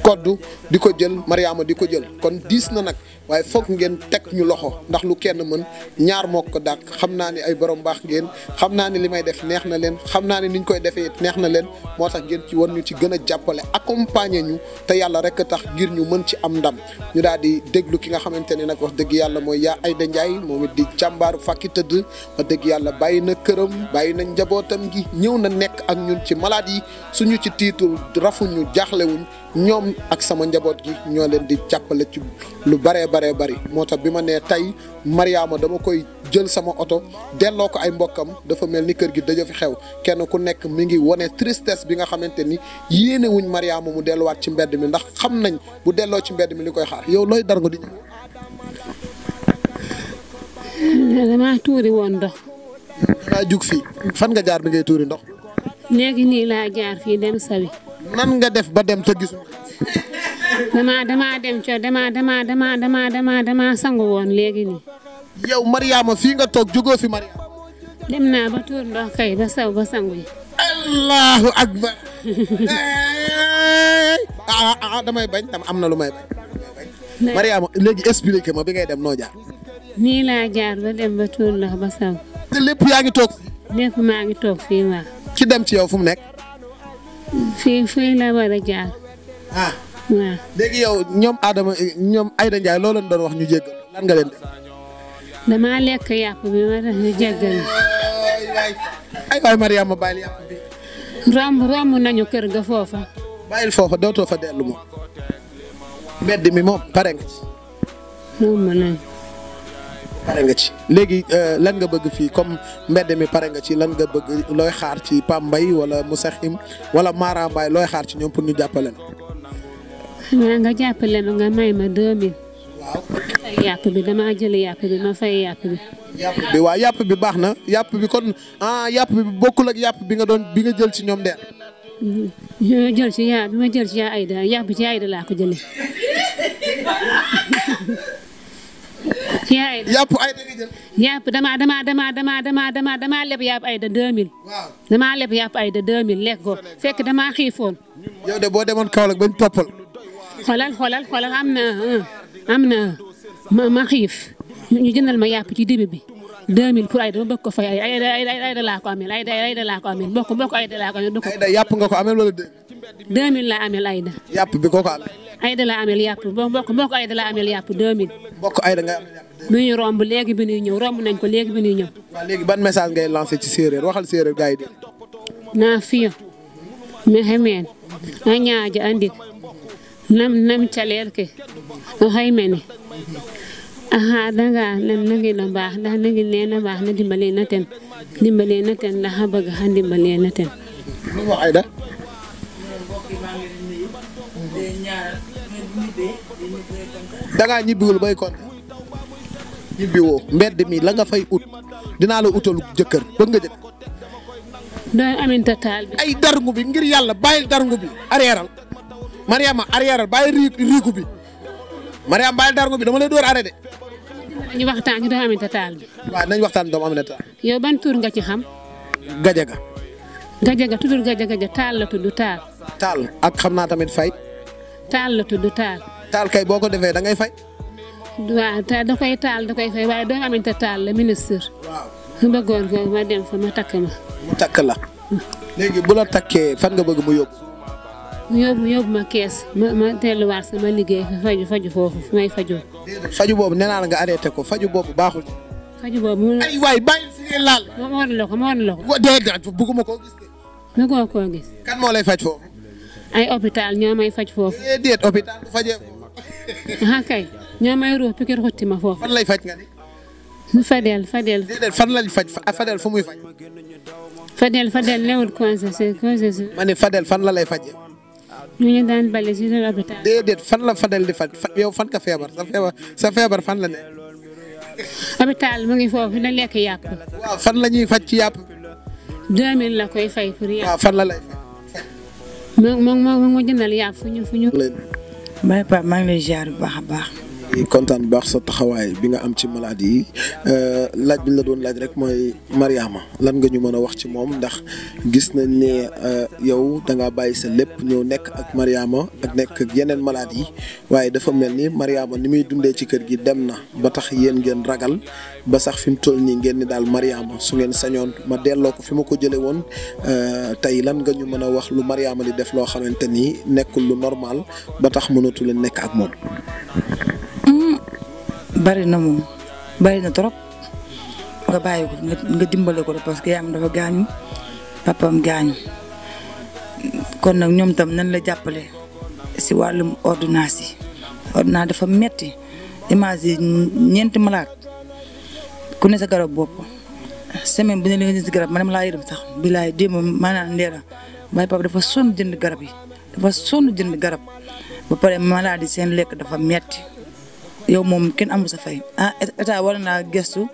koddu di ko jël Mariama di ko jël kon diis na nag waaye foog ngeen teg ñu loxo ndax lu kenn mën ñaar moo ko dàq xam naa ni ay borom baax ngeen xam naa ni li may def neex na leen xam naa ni niñ koy defee neex na leen moo tax ngeen ci war ñu ci gën a jàppale accompagner ñu te yàlla rek tax ngir ñu mën ci am ndam ñu daal di déglu ki nga xamante ne nag wax dëgg yàlla mooy yaa Aïda Ndiaye moom it di jàmbaaru fàkki tëdd wax dëgg yàlla bàyyi na këram bàyyi na njabootam gi ñëw na nekk ak ñun ci malade yi suñu ci tiitul rafuñu jaaxlewuñ ñoom ak sama njaboot gi ñoo leen di jàppale ci lu baree bari moo tax bi ma nee tey Mariama dama koy jël sama oto delloo ko ay mbokkam dafa mel ni kër gi daja fi xew kenn ku nekk mi ngi wane tristesse bi nga xamante ni yéene wuñ Mariama mu delluwaat ci mbedd mi ndax xam nañ bu delloo ci mbedd mi li koy xaar yow looy dar nga di ñëw. damaa tuuri woon ndox. dangaa jug fii fan nga jaar bi ngay tuuri ndox. léegi nii laa jaar fii dem sawi. nan nga def ba dem te gisul. dama sangu woon léegi nii. yow Mariama fii nga toog jógoo fi Mariama. dem naa ba tuur ndox kay ba saw ba sangu yi. allahu akbar. damay bañ am na lu may bañ. Mariama léegi expliqué ma bi ngay dem noo jaar. nii laa jaar ba dem ba tuur ndox ba saw. te lépp yaa ngi toog. lépp maa ngi toog fii waaw. ci dem ci yow fu mu nekk. fii la war a jaar. ah waaw. léegi yow ñoom Aïda Ndiaye loo leen doon wax ñu jéggal lan nga leen def. damaa lekk yàpp bi ma tax ñu jéggal. ay waay Mariama bàyyil yàpp bi. romb nañu kër ga foofa. bàyyil foofa dootoo fa dellu moom. mbedd mi moom pare nga ci. romb nañu. pare nga ci léegi lan nga bëgg fii comme mbedd mi pare nga ci lan nga bëgg looy xaar ci Pam Mbaye wala Moussa Xim wala Mara Mbaye looy xaar ci ñoom pour ñu jàppale la. xanaa nga jàppale ma nga may ma 2000. waaw. fay yàpp bi damaa jël yàpp bi ma fay yàpp bi. yàpp bi waaw yàpp bi baax na yàpp bi kon yàpp bi bokkul ak yàpp bi nga jël ci ñoom de. ma jël ci yaa Aïda yàpp ci Aïda laa ko jëlee. yàpp Aïda nga jël. yàpp damaa leb yàpp Aïda 2000. waaw damaa leb yàpp Aïda 2000 lekk ko fekk damaa xiifoon. yow de boo demoon Kaolack bañ toppal. xoolal am na ma xiif ñu jëndal ma yàpp ci dibi bi 2000 pour Aïda ma bëgg ko fay Aïda laa ko amel Aïda laa ko amel mbokk Aïda laa ko amel. Aïda yàpp nga ko amel wala 2000 laa amel Aïda. yàpp bi koo ko amel. Aïda laa amel yàpp mbokk Aïda laa amel yàpp 2000. mbokk Aïda nga amel yàpp 2000. bi ñu romb léegi bi ñuy ñëw romb nañ ko léegi bi ñuy ñëw. waaw léegi ban message ngay lancé ci séeréer waxal séeréer gars yi de. naa fiyo mi xemeen a ñaaja andik nam caleel ke o xay mene a xaadanga nam nangi na mbaax ndax nangi neena mbaax na dimbale na ten ndax a bëgg xa dimbale na ten. lu wax Aïda. dangaa ñibbiwul bay kon ñibbiwoo mbedd mi la nga fay ut dinaa la utal jëkkër bëgg nga jëkkër. doon aminta taal bi. ay darngu bi ngir yàlla bàyyil darngu bi arrièreal Mariama arrièreal bàyyi riiku bi Mariama bàyyil darngu bi dama lay door arrêté. ñu waxtaan ci doon aminta taal bi. waaw nañ waxtaan doomu Aminata. yow ban tur nga ci xam. Gajaga. tuddul Gajaga taal la tudd taal. taal ak xam naa tamit fay. taal la tudd taal. taal kay boo ko defee da ngay fay. waaw da koy fay waaye doon aminta taal la ministre. waaw. mu bëggoon ko ma dem fa ma takk ma. mu takk la. léegi bu la takkee fan nga bëgg mu yóbbu. yóbbu ma kees ma delluwaat sama liggéey faju foofu fu may fajoo. faju boobu nee naa la nga arrêté ko faju boobu baaxul. faju boobu mu. ay waay bàyyi fi ngeen laal. ma wan la ko. déedéet bëgguma koo gis. bëggoo koo gis. kan moo lay faj foofu. ay hôpital ñoo may faj foofu. déedéet hôpital du fajee foofu. ah kay ñoo may ruux pikir xutti ma foofu. fan lay faj nga ni. Fadel. déedéet fan lañ faj Fadel fu muy faj. Fadel newul conseil. ma ne Fadel fan la lay fajee. ñu daan bale si biir hôpital. déedéet fan la Fadel di faj yow fan nga feebar sa feebar fan la ne. hôpital mu ngi foofu na lekk yàpp. waaw fan la ñuy faj ci yàpp. 2000 la koy fay pour yàpp. waaw fan la lay faj. mu jëndal yàpp fu ñu. Baye Pape maa ngi lay ziar bu baax a baax. kontaan bu baax sa taxawaay bi nga am ci maladie yi laaj bi ñu la doon laaj rek mooy Mariama lan nga ñu mën a wax ci moom ndax gis nañ ne yow da ngaa bàyyi sa lépp ñëw nekk ak Mariama ak nekk ak yeneen maladies yi waaye dafa mel ni Mariama ni muy dundee ci kër gi dem na ba tax yéen ngeen ragal ba sax fi mu toll nii ngeen ni daal Mariama su ngeen sañoon ma delloo ko fi ma ko jëlee woon tey lan nga ñu mën a wax lu Mariama di def loo xamante ni nekkul lu normal ba tax mënatu leen nekk ak moom. bari na moom bari na trop nga bàyyi ko nga dimbale ko parce que yaayam dafa gaañu papam gaañu kon nag ñoom tam nañ la jàppale si wàllum ordonnance yi ordonnance dafa metti image yi 4 malade ku ne sa garab bopp semaine bi ne li nga jënd si garab man laa yërëm sax bilaay démb maanaam ndeera waaye papa dafa sonn jënd garab yi dafa sonn jënd garab ba pare maladie seen lekk dafa metti yow moom kenn amul sa fay état war naa gestu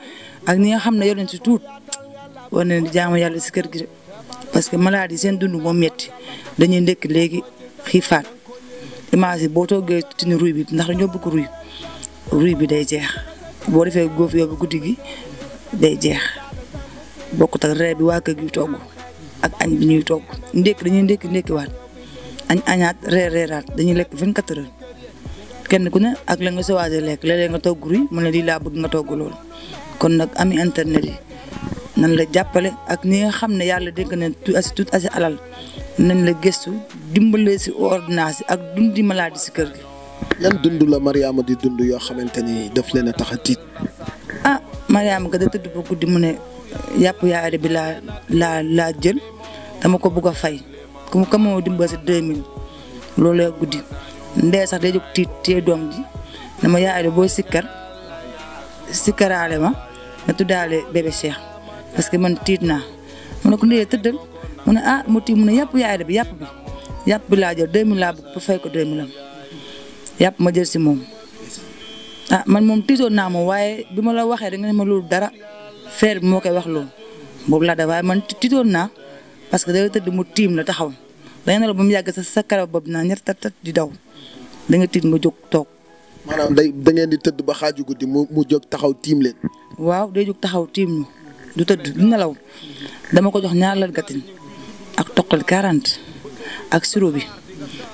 ak ñi nga xam ne yor nañ si tuut war nañ di jaamu yàlla si kër gi parce que maladie seen dund moom metti dañuy ndekki léegi xiifaat image yi boo toogee tini ruy bi ndax dañoo bëgg ruy bi day jeex boo defee góof yow bi guddi gi day jeex bokkut ak reer bi waa kër gi togg ak añ bi ñuy togg dañuy ndekkiwaat añ añaat reeraat dañuy lekk 24 heures kenn ku ne ak la nga sa waajee lekk léeg-léeg nga togg ruy mu ne lii laa bëgg nga togg loolu kon nag ami internet yi nan la jàppale ak ñi nga xam ne yàlla dénk na tuut asi alal nañ la gëstu dimbale si ordonnance yi ak dundi maladie si kër gi. yan dund la Mariama di dund yoo xamante ni daf leen a tax a tiit. Mariama ga da tëdd ba guddi mu ne yàpp yaay bi laa jël dama ko bëgg a fay ku moo dimbale si 2000 loolu la guddi ndee sax day jóg tiit tee doom ji dama yaay boo sikkaraale ma nga tuddaale bébé Cheikh parce que man tiit naa mu ne ko ndee tëddal mu ne mu tiit mu ne yàpp yaay bi yàpp bi laa jël 2000 laa bëgg pour fay ko 2000 am yàpp ma jël si moom man moom tiitoon naa moom waaye bi ma la waxee da nga ne ma loolu dara feer bi moo koy wax loolu boobu laa da waaye man tiitoon naa parce que da tëdd mu tiim la taxaw da nga ne la ba mu yàgg sa karaw boobu naa ñett tat di daw da nga tiit nga jóg toog. maanaam da ngeen di tëdd ba xaaju guddi mu jóg taxaw tiim leen. waaw day jóg taxaw tiim ñu du tëdd du nelaw dama ko jox ñaar gatin ak toqal 40 ak siro bi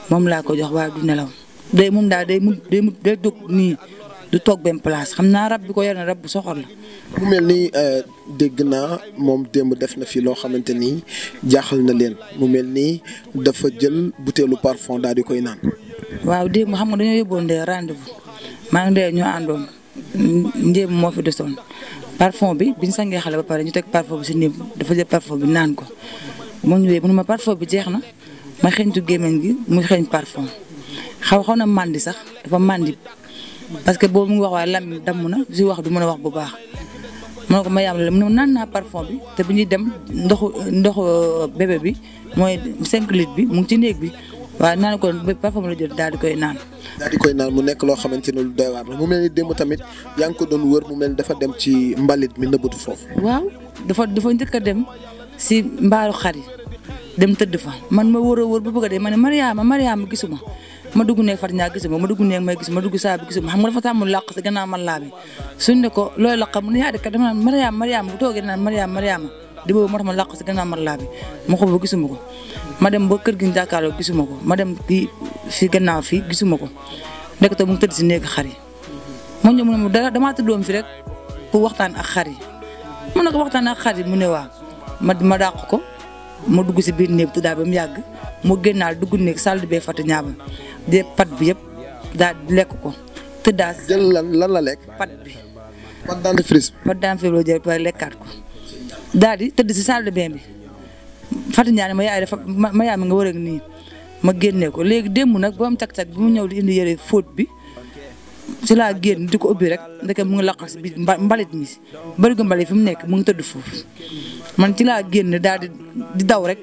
moom laa ko jox waaye du nelaw day moom daal day jóg nii du toog benn place xam naa rab bi ko yor na rab bu soxor la. mu mel ni dégg naa moom démb def na fi loo xamante ni jaaxal na leen mu mel ni dafa jël butéelu parfum daal di koy naan. waaw démb xam nga dañoo yóbboon ndee rendez-vous maa ngi ndee ñoo àndoon ndéem moo fi desoon parfum bi biñ sangee xale ba pare ñu teg parfum bi si néeg dafa jël parfum bi naan ko moo ñëwee mu ne ma parfum bi jeex na ma xeeñtu gémmiñ gi muy xeeñ parfum xaw na màndi sax dafa màndi parce que boobu mu ngi wax waaye lam damm na si wax du mën a wax bu baax mu ne ko ma yàlla mu ne naan naa parfum bi te bi ñuy dem ndoxu bébé bi mooy 5 litres bi mu ngi ci néeg bi waaye naan ko parfum la jël daal di koy naan. daal di koy naan mu nekk loo xamante ne lu doy waar la mu mel ni démb tamit yaa ngi ko doon wër mu mel ni dafa dem ci mbalit mi nëbbatu foofu. waaw dafa njëkk a dem si mbaaru xar yi dem tëdd fa man ma wër a wër ba bëgg a dee ma ne Mariama gisuma ma dugg neeg Fatou Ndiaye gisuma ma dugg neeg may gisuma ma dugg saa bi gisuma xam nga dafa tàmm làq si gannaaw man laa bi suñ ne ko looy làq mu ne yaa de kat dama naan Mariama bu toogee naan Mariama di boobu moo tax ma làq si gannaaw man laa bi ma xool ba gisuma ko ma dem ba kër gi ñu jàkkaarloo gisuma ko ma dem fi gannaaw fii gisuma ko ndekete mu ngi tëdd si néeg xar yi ma ñëw mu ne ma dara damaa tëddoon fi rek pour waxtaan ak xar yi mu ne ko waxtaan ak xar yi mu ne waaw ma dàq ko ma dugg si biir néeg daal ba mu yàgg mu génnaal dugg néeg salle bee Fatou ñaaba de pat bi yëpp daal lekk ko tëddaat. jël lan la lekk. pat bi. pat dentifrice. pat dentifrice la jël pare lekkaat ko daal di tëdd si salle de bain bi Fatou Ndiaye ma yaay dafa ma yaay ma nga war a nii ma génnee ko léegi démb nag ba am cag-cag bi mu ñëw di indi yëre fóot bi si laa génn di ko ubbi rek ndeke mu ngi laqal si biir mbalit mi bari ko mbalit fi mu nekk mu ngi tëdd foofu man ci laa génn daal di daw rek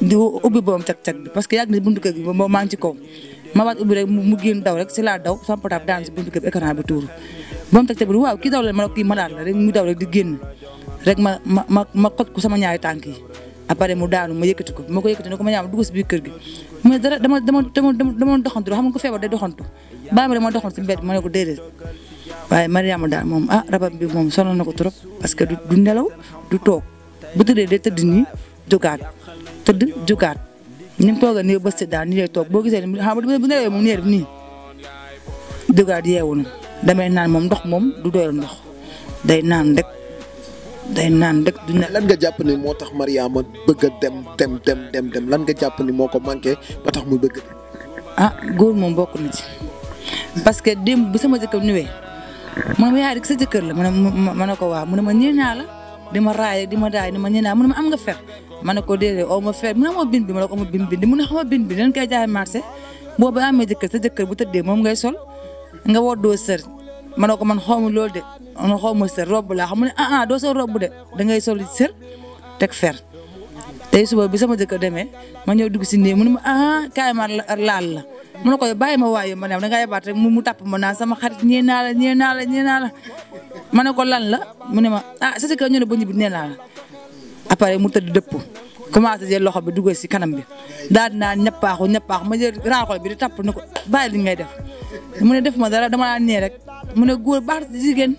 di ubbi boobam cag-cag bi parce que yàgg na buntu kër gi ba maa ngi ci kaw ma waat ubbi rek mu génn daw rek si laa daw sama portable daan si buntu kër bi écran bi tuuru boobam cag-cag bi waaw kii daw la ma ne kii malade la rek mu daw rek di génn rek ma xoj ko sama ñaari tànk yi après mu daanu ma yëkkati ko ma ko yëkkati ne ko Mariama dugg si biir kër gi mu ne dara dama doxantu xam nga ko feebar day doxantu bàyyi ma dama doxantu si mbedd ma ne ko déedéet waaye Mariama daal moom rabam bi moom sonal na ko trop parce que du nelaw du toog bu tëddee day tëdd nii jógaat tëdd jógaat ni mu tooga nii ba sëdd daal nii lay toog boo gisee xam nga bu nelawee moom neer bi nii jógaat yeewu na damay naan moom ndox moom du doyal ndox day naan rek du ne. lan nga jàpp ni moo tax Mariama bëgg a dem lan nga jàpp ni moo ko manqué ba tax muy bëgg góor moom bokk na ci parce que démb bi sama jëkkër ñëwee man ma yaay rek sa jëkkër la ma ne ko waaw mu ne ma ñee naa la di ma raay di ma daay di ma ñee naa mu ne ma am nga fer ma ne ko déedéet oo ma fer mu ne ma bin bi ma ne ko ma bin mu ne xam ma bin bi dañ koy jaay marché boobu amee jëkkër sa jëkkër bu tëddee moom ngay sol nga woddoo sër ma ne ko man xaw ma loolu de man xaw ma sër robb laa xam ne doo sol robb de da ngay sol sër teg fer tey suba bi sama jëkkër demee ma ñëw dugg si néeg mu ne ma kaay ma laal la mu ne ko bàyyi ma waaye ma ne da ngaa yabaat rek mu tàpp ma naan sama xarit ñee naa la ma ne ko lan la mu ne ma sa jëkkër ñu ne ba ñibbi nee naa la après mu tëdd dëpp commencé jël loxo bi dugal si kanam bi daal di naan ñappaaxu ma jël raakol bi di tàpp ne ko bàyyi li ngay def mu ne def ma dara dama laa nee rek mu ne góor baax jigéen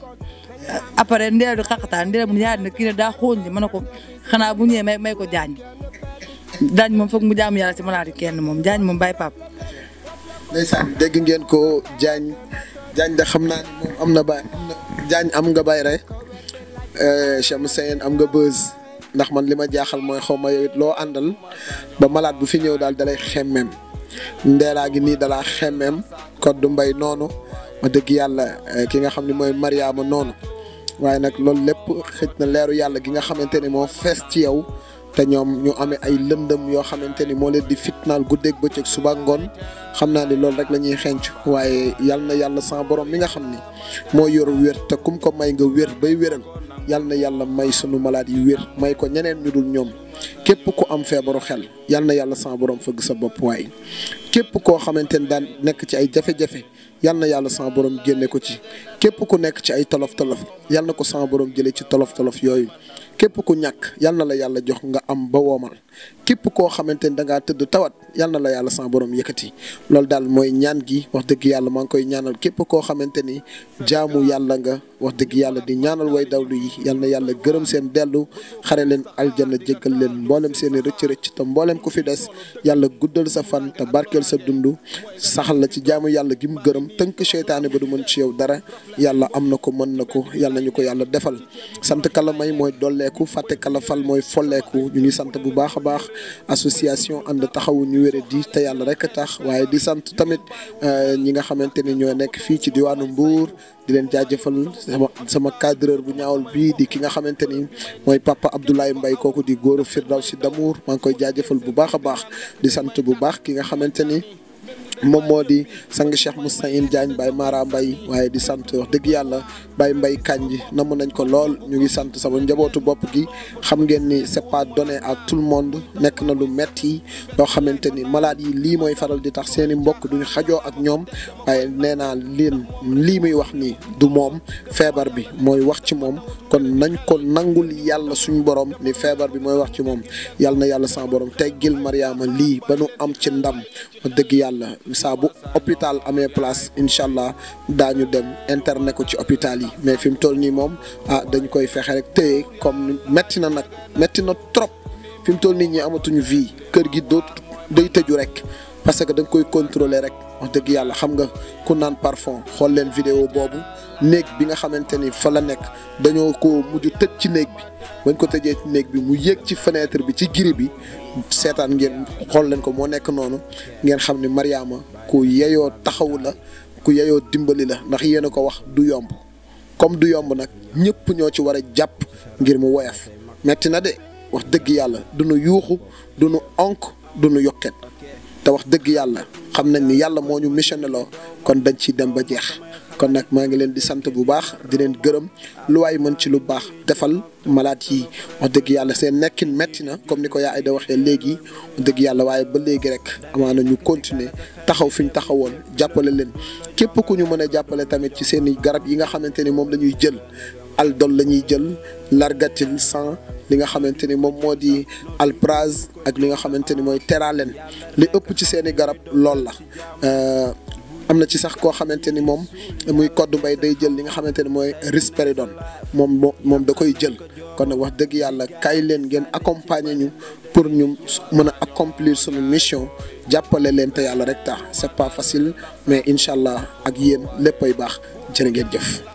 après ndeel di xaqataan ndeel mu yaay ne kii ne daa xooñ li ma ne ko xanaa bu ñëwee may ko jaañ moom foog mu jaamu yàlla si malaati kenn moom jaañ moom bàyyi pap ndeysaan dégg ngeen ko jaañ de xam naa ni moom am na baay jaañ am nga bay rek Cheikh Seyne am nga buzz ndax man li ma jaaxal mooy xaw ma yow it loo àndal ba malaat bu fi ñëw daal dalay xemmeem ndeelaa gi nii dalaa xemmeem Koddu Mbay noonu ma dëgg yàlla ki nga xam ne mooy Mariama noonu waaye nag loolu lépp xëj na leeru yàlla gi nga xamante ni moo fees ci yow te ñoom ñu amee ay lëndëm yoo xamante ni moo leen di fitnaal guddeeg bëccëg suba ngoon xam naa ni loolu rek la ñuy xenc waaye yal na yàlla sama borom mi nga xam ni moo yor wér te kum ko may nga wér bay wéral yal na yàlla may sunu malade yi wér may ko ñeneen ñu dul ñoom képp ku am feebaru xel yal na yàlla sama borom fëgg sa bopp waaye képp koo xamante ni daan nekk ci ay jafe-jafe yal na yàlla sama borom génne ko ci képp ku nekk ci ay tolof-tolof yal na ko sama borom jëlee ci tolof-tolof yooyu képp ku ñàkk yal na la yàlla jox nga am ba woomal képp koo xamante ni da ngaa tëdd tawat yal na la yàlla sama borom yëkkati loolu daal mooy ñaan gi wax dëgg yàlla maa ngi koy ñaanal képp koo xamante ni jaamu yàlla nga wax dëgg yàlla di ñaanal way dawlu yi yal na yàlla gërëm seen dellu xare leen aljanna jéggal leen mboolem seen i rëcc-rëcc te mboolem ku fi des yàlla guddal sa fan te barkeel sa dund saxal la ci jaamu yàlla gi mu gërëm tënk seytaane ba du mën ci yow dara yàlla am na ko mën na ko yàlla nañu ko yàlla defal sant kala may mooy dolleeku fàtte kala fal mooy folleeku ñu ngi sant bu baax a baax association ànd taxawu ñu wére di te yàlla rek a tax waaye di sant tamit ñi nga xamante ni ñoo nekk fii ci diwaanu Mbour di leen jaajëfal sama cadreur bu ñaawul bii di ki nga xamante ni mooy papa Abdoulaye Mbaye kooku di góoru Firdawsi Damour maa ngi koy jaajëfal bu baax a baax di sant bu baax ki nga xamante ni moom moo di sang Cheikh Moustahine Diagne Baye Mara Mbaye waaye di sant wax dëgg yàlla Baye Mbaye Kanji namm nañ ko lool ñu ngi sant sama njabootu bopp gi xam ngeen ni c'est pas donné à tout le monde nekk na lu metti loo xamante ni malade yi lii mooy faral di tax seen i mbokk duñu xajoo ak ñoom waaye nee naa leen lii muy wax nii du moom feebar bi mooy wax ci moom kon nañ ko nangul yàlla suñu borom ni feebar bi mooy wax ci moom yàlla na yàlla sama borom teggil Mariama lii ba nu am ci ndam wax dëgg yàlla saa bu hôpital amee place incha allah daañu dem internet ko ci hôpital yi mais fi mu toll nii moom dañ koy fexe rek téye comme metti na nag metti na trop fi mu toll nit ñi amatuñu vie kër gi day tëju rek parce que da nga koy contrôler rek wax dëgg yàlla xam nga ku naan parfum xool leen vidéo boobu néeg bi nga xamante ni fa la nekk dañoo ko mujj tëj ci néeg bi bañ ko tëjee ci néeg bi mu yéeg ci fenêtre bi ci giri bi seetaan ngeen xool leen ko moo nekk noonu ngeen xam ni Mariama ku yeyoo taxawu la ku yeyoo dimbali la ndax yéen a ko wax du yomb comme du yomb nag ñëpp ñoo ci war a jàpp ngir mu woyof metti na de wax dëgg yàlla du nu yuuxu du nu onk du nu yokket te wax dëgg yàlla xam nañ ni yàlla moo ñu missionné loo kon dañ ciy dem ba jeex kon nag maa ngi leen di sant bu baax di leen gërëm lu waay mën ci lu baax defal malaat yi wax dëgg yàlla seen nekkin metti na comme ni ko yaa Ayda waxee léegi wax dëgg yàlla waaye ba léegi rek amaana ñu continuer taxaw fi ñu taxawoon jàppale leen képp ku ñu mën a jàppale tamit ci seen i garab yi nga xamante ni moom la ñuy jël aldol la ñuy jël largatil 100 li nga xamante ni moom moo di Alpraz ak li nga xamante ni mooy Teralen li ëpp ci seeni garab lool la. am na ci sax koo xamante ni moom muy Codou Mbaye day jël li nga xamante ni mooy risperidone moom da koy jël kon nag wax dëgg yàlla kaay leen ngeen accompagner ñu pour ñu mën a accomplir sunu mission jàppale leen te yàlla rek tax c'est pas facile mais incha allah ak yéen léppay baax jërë ngeen jëf.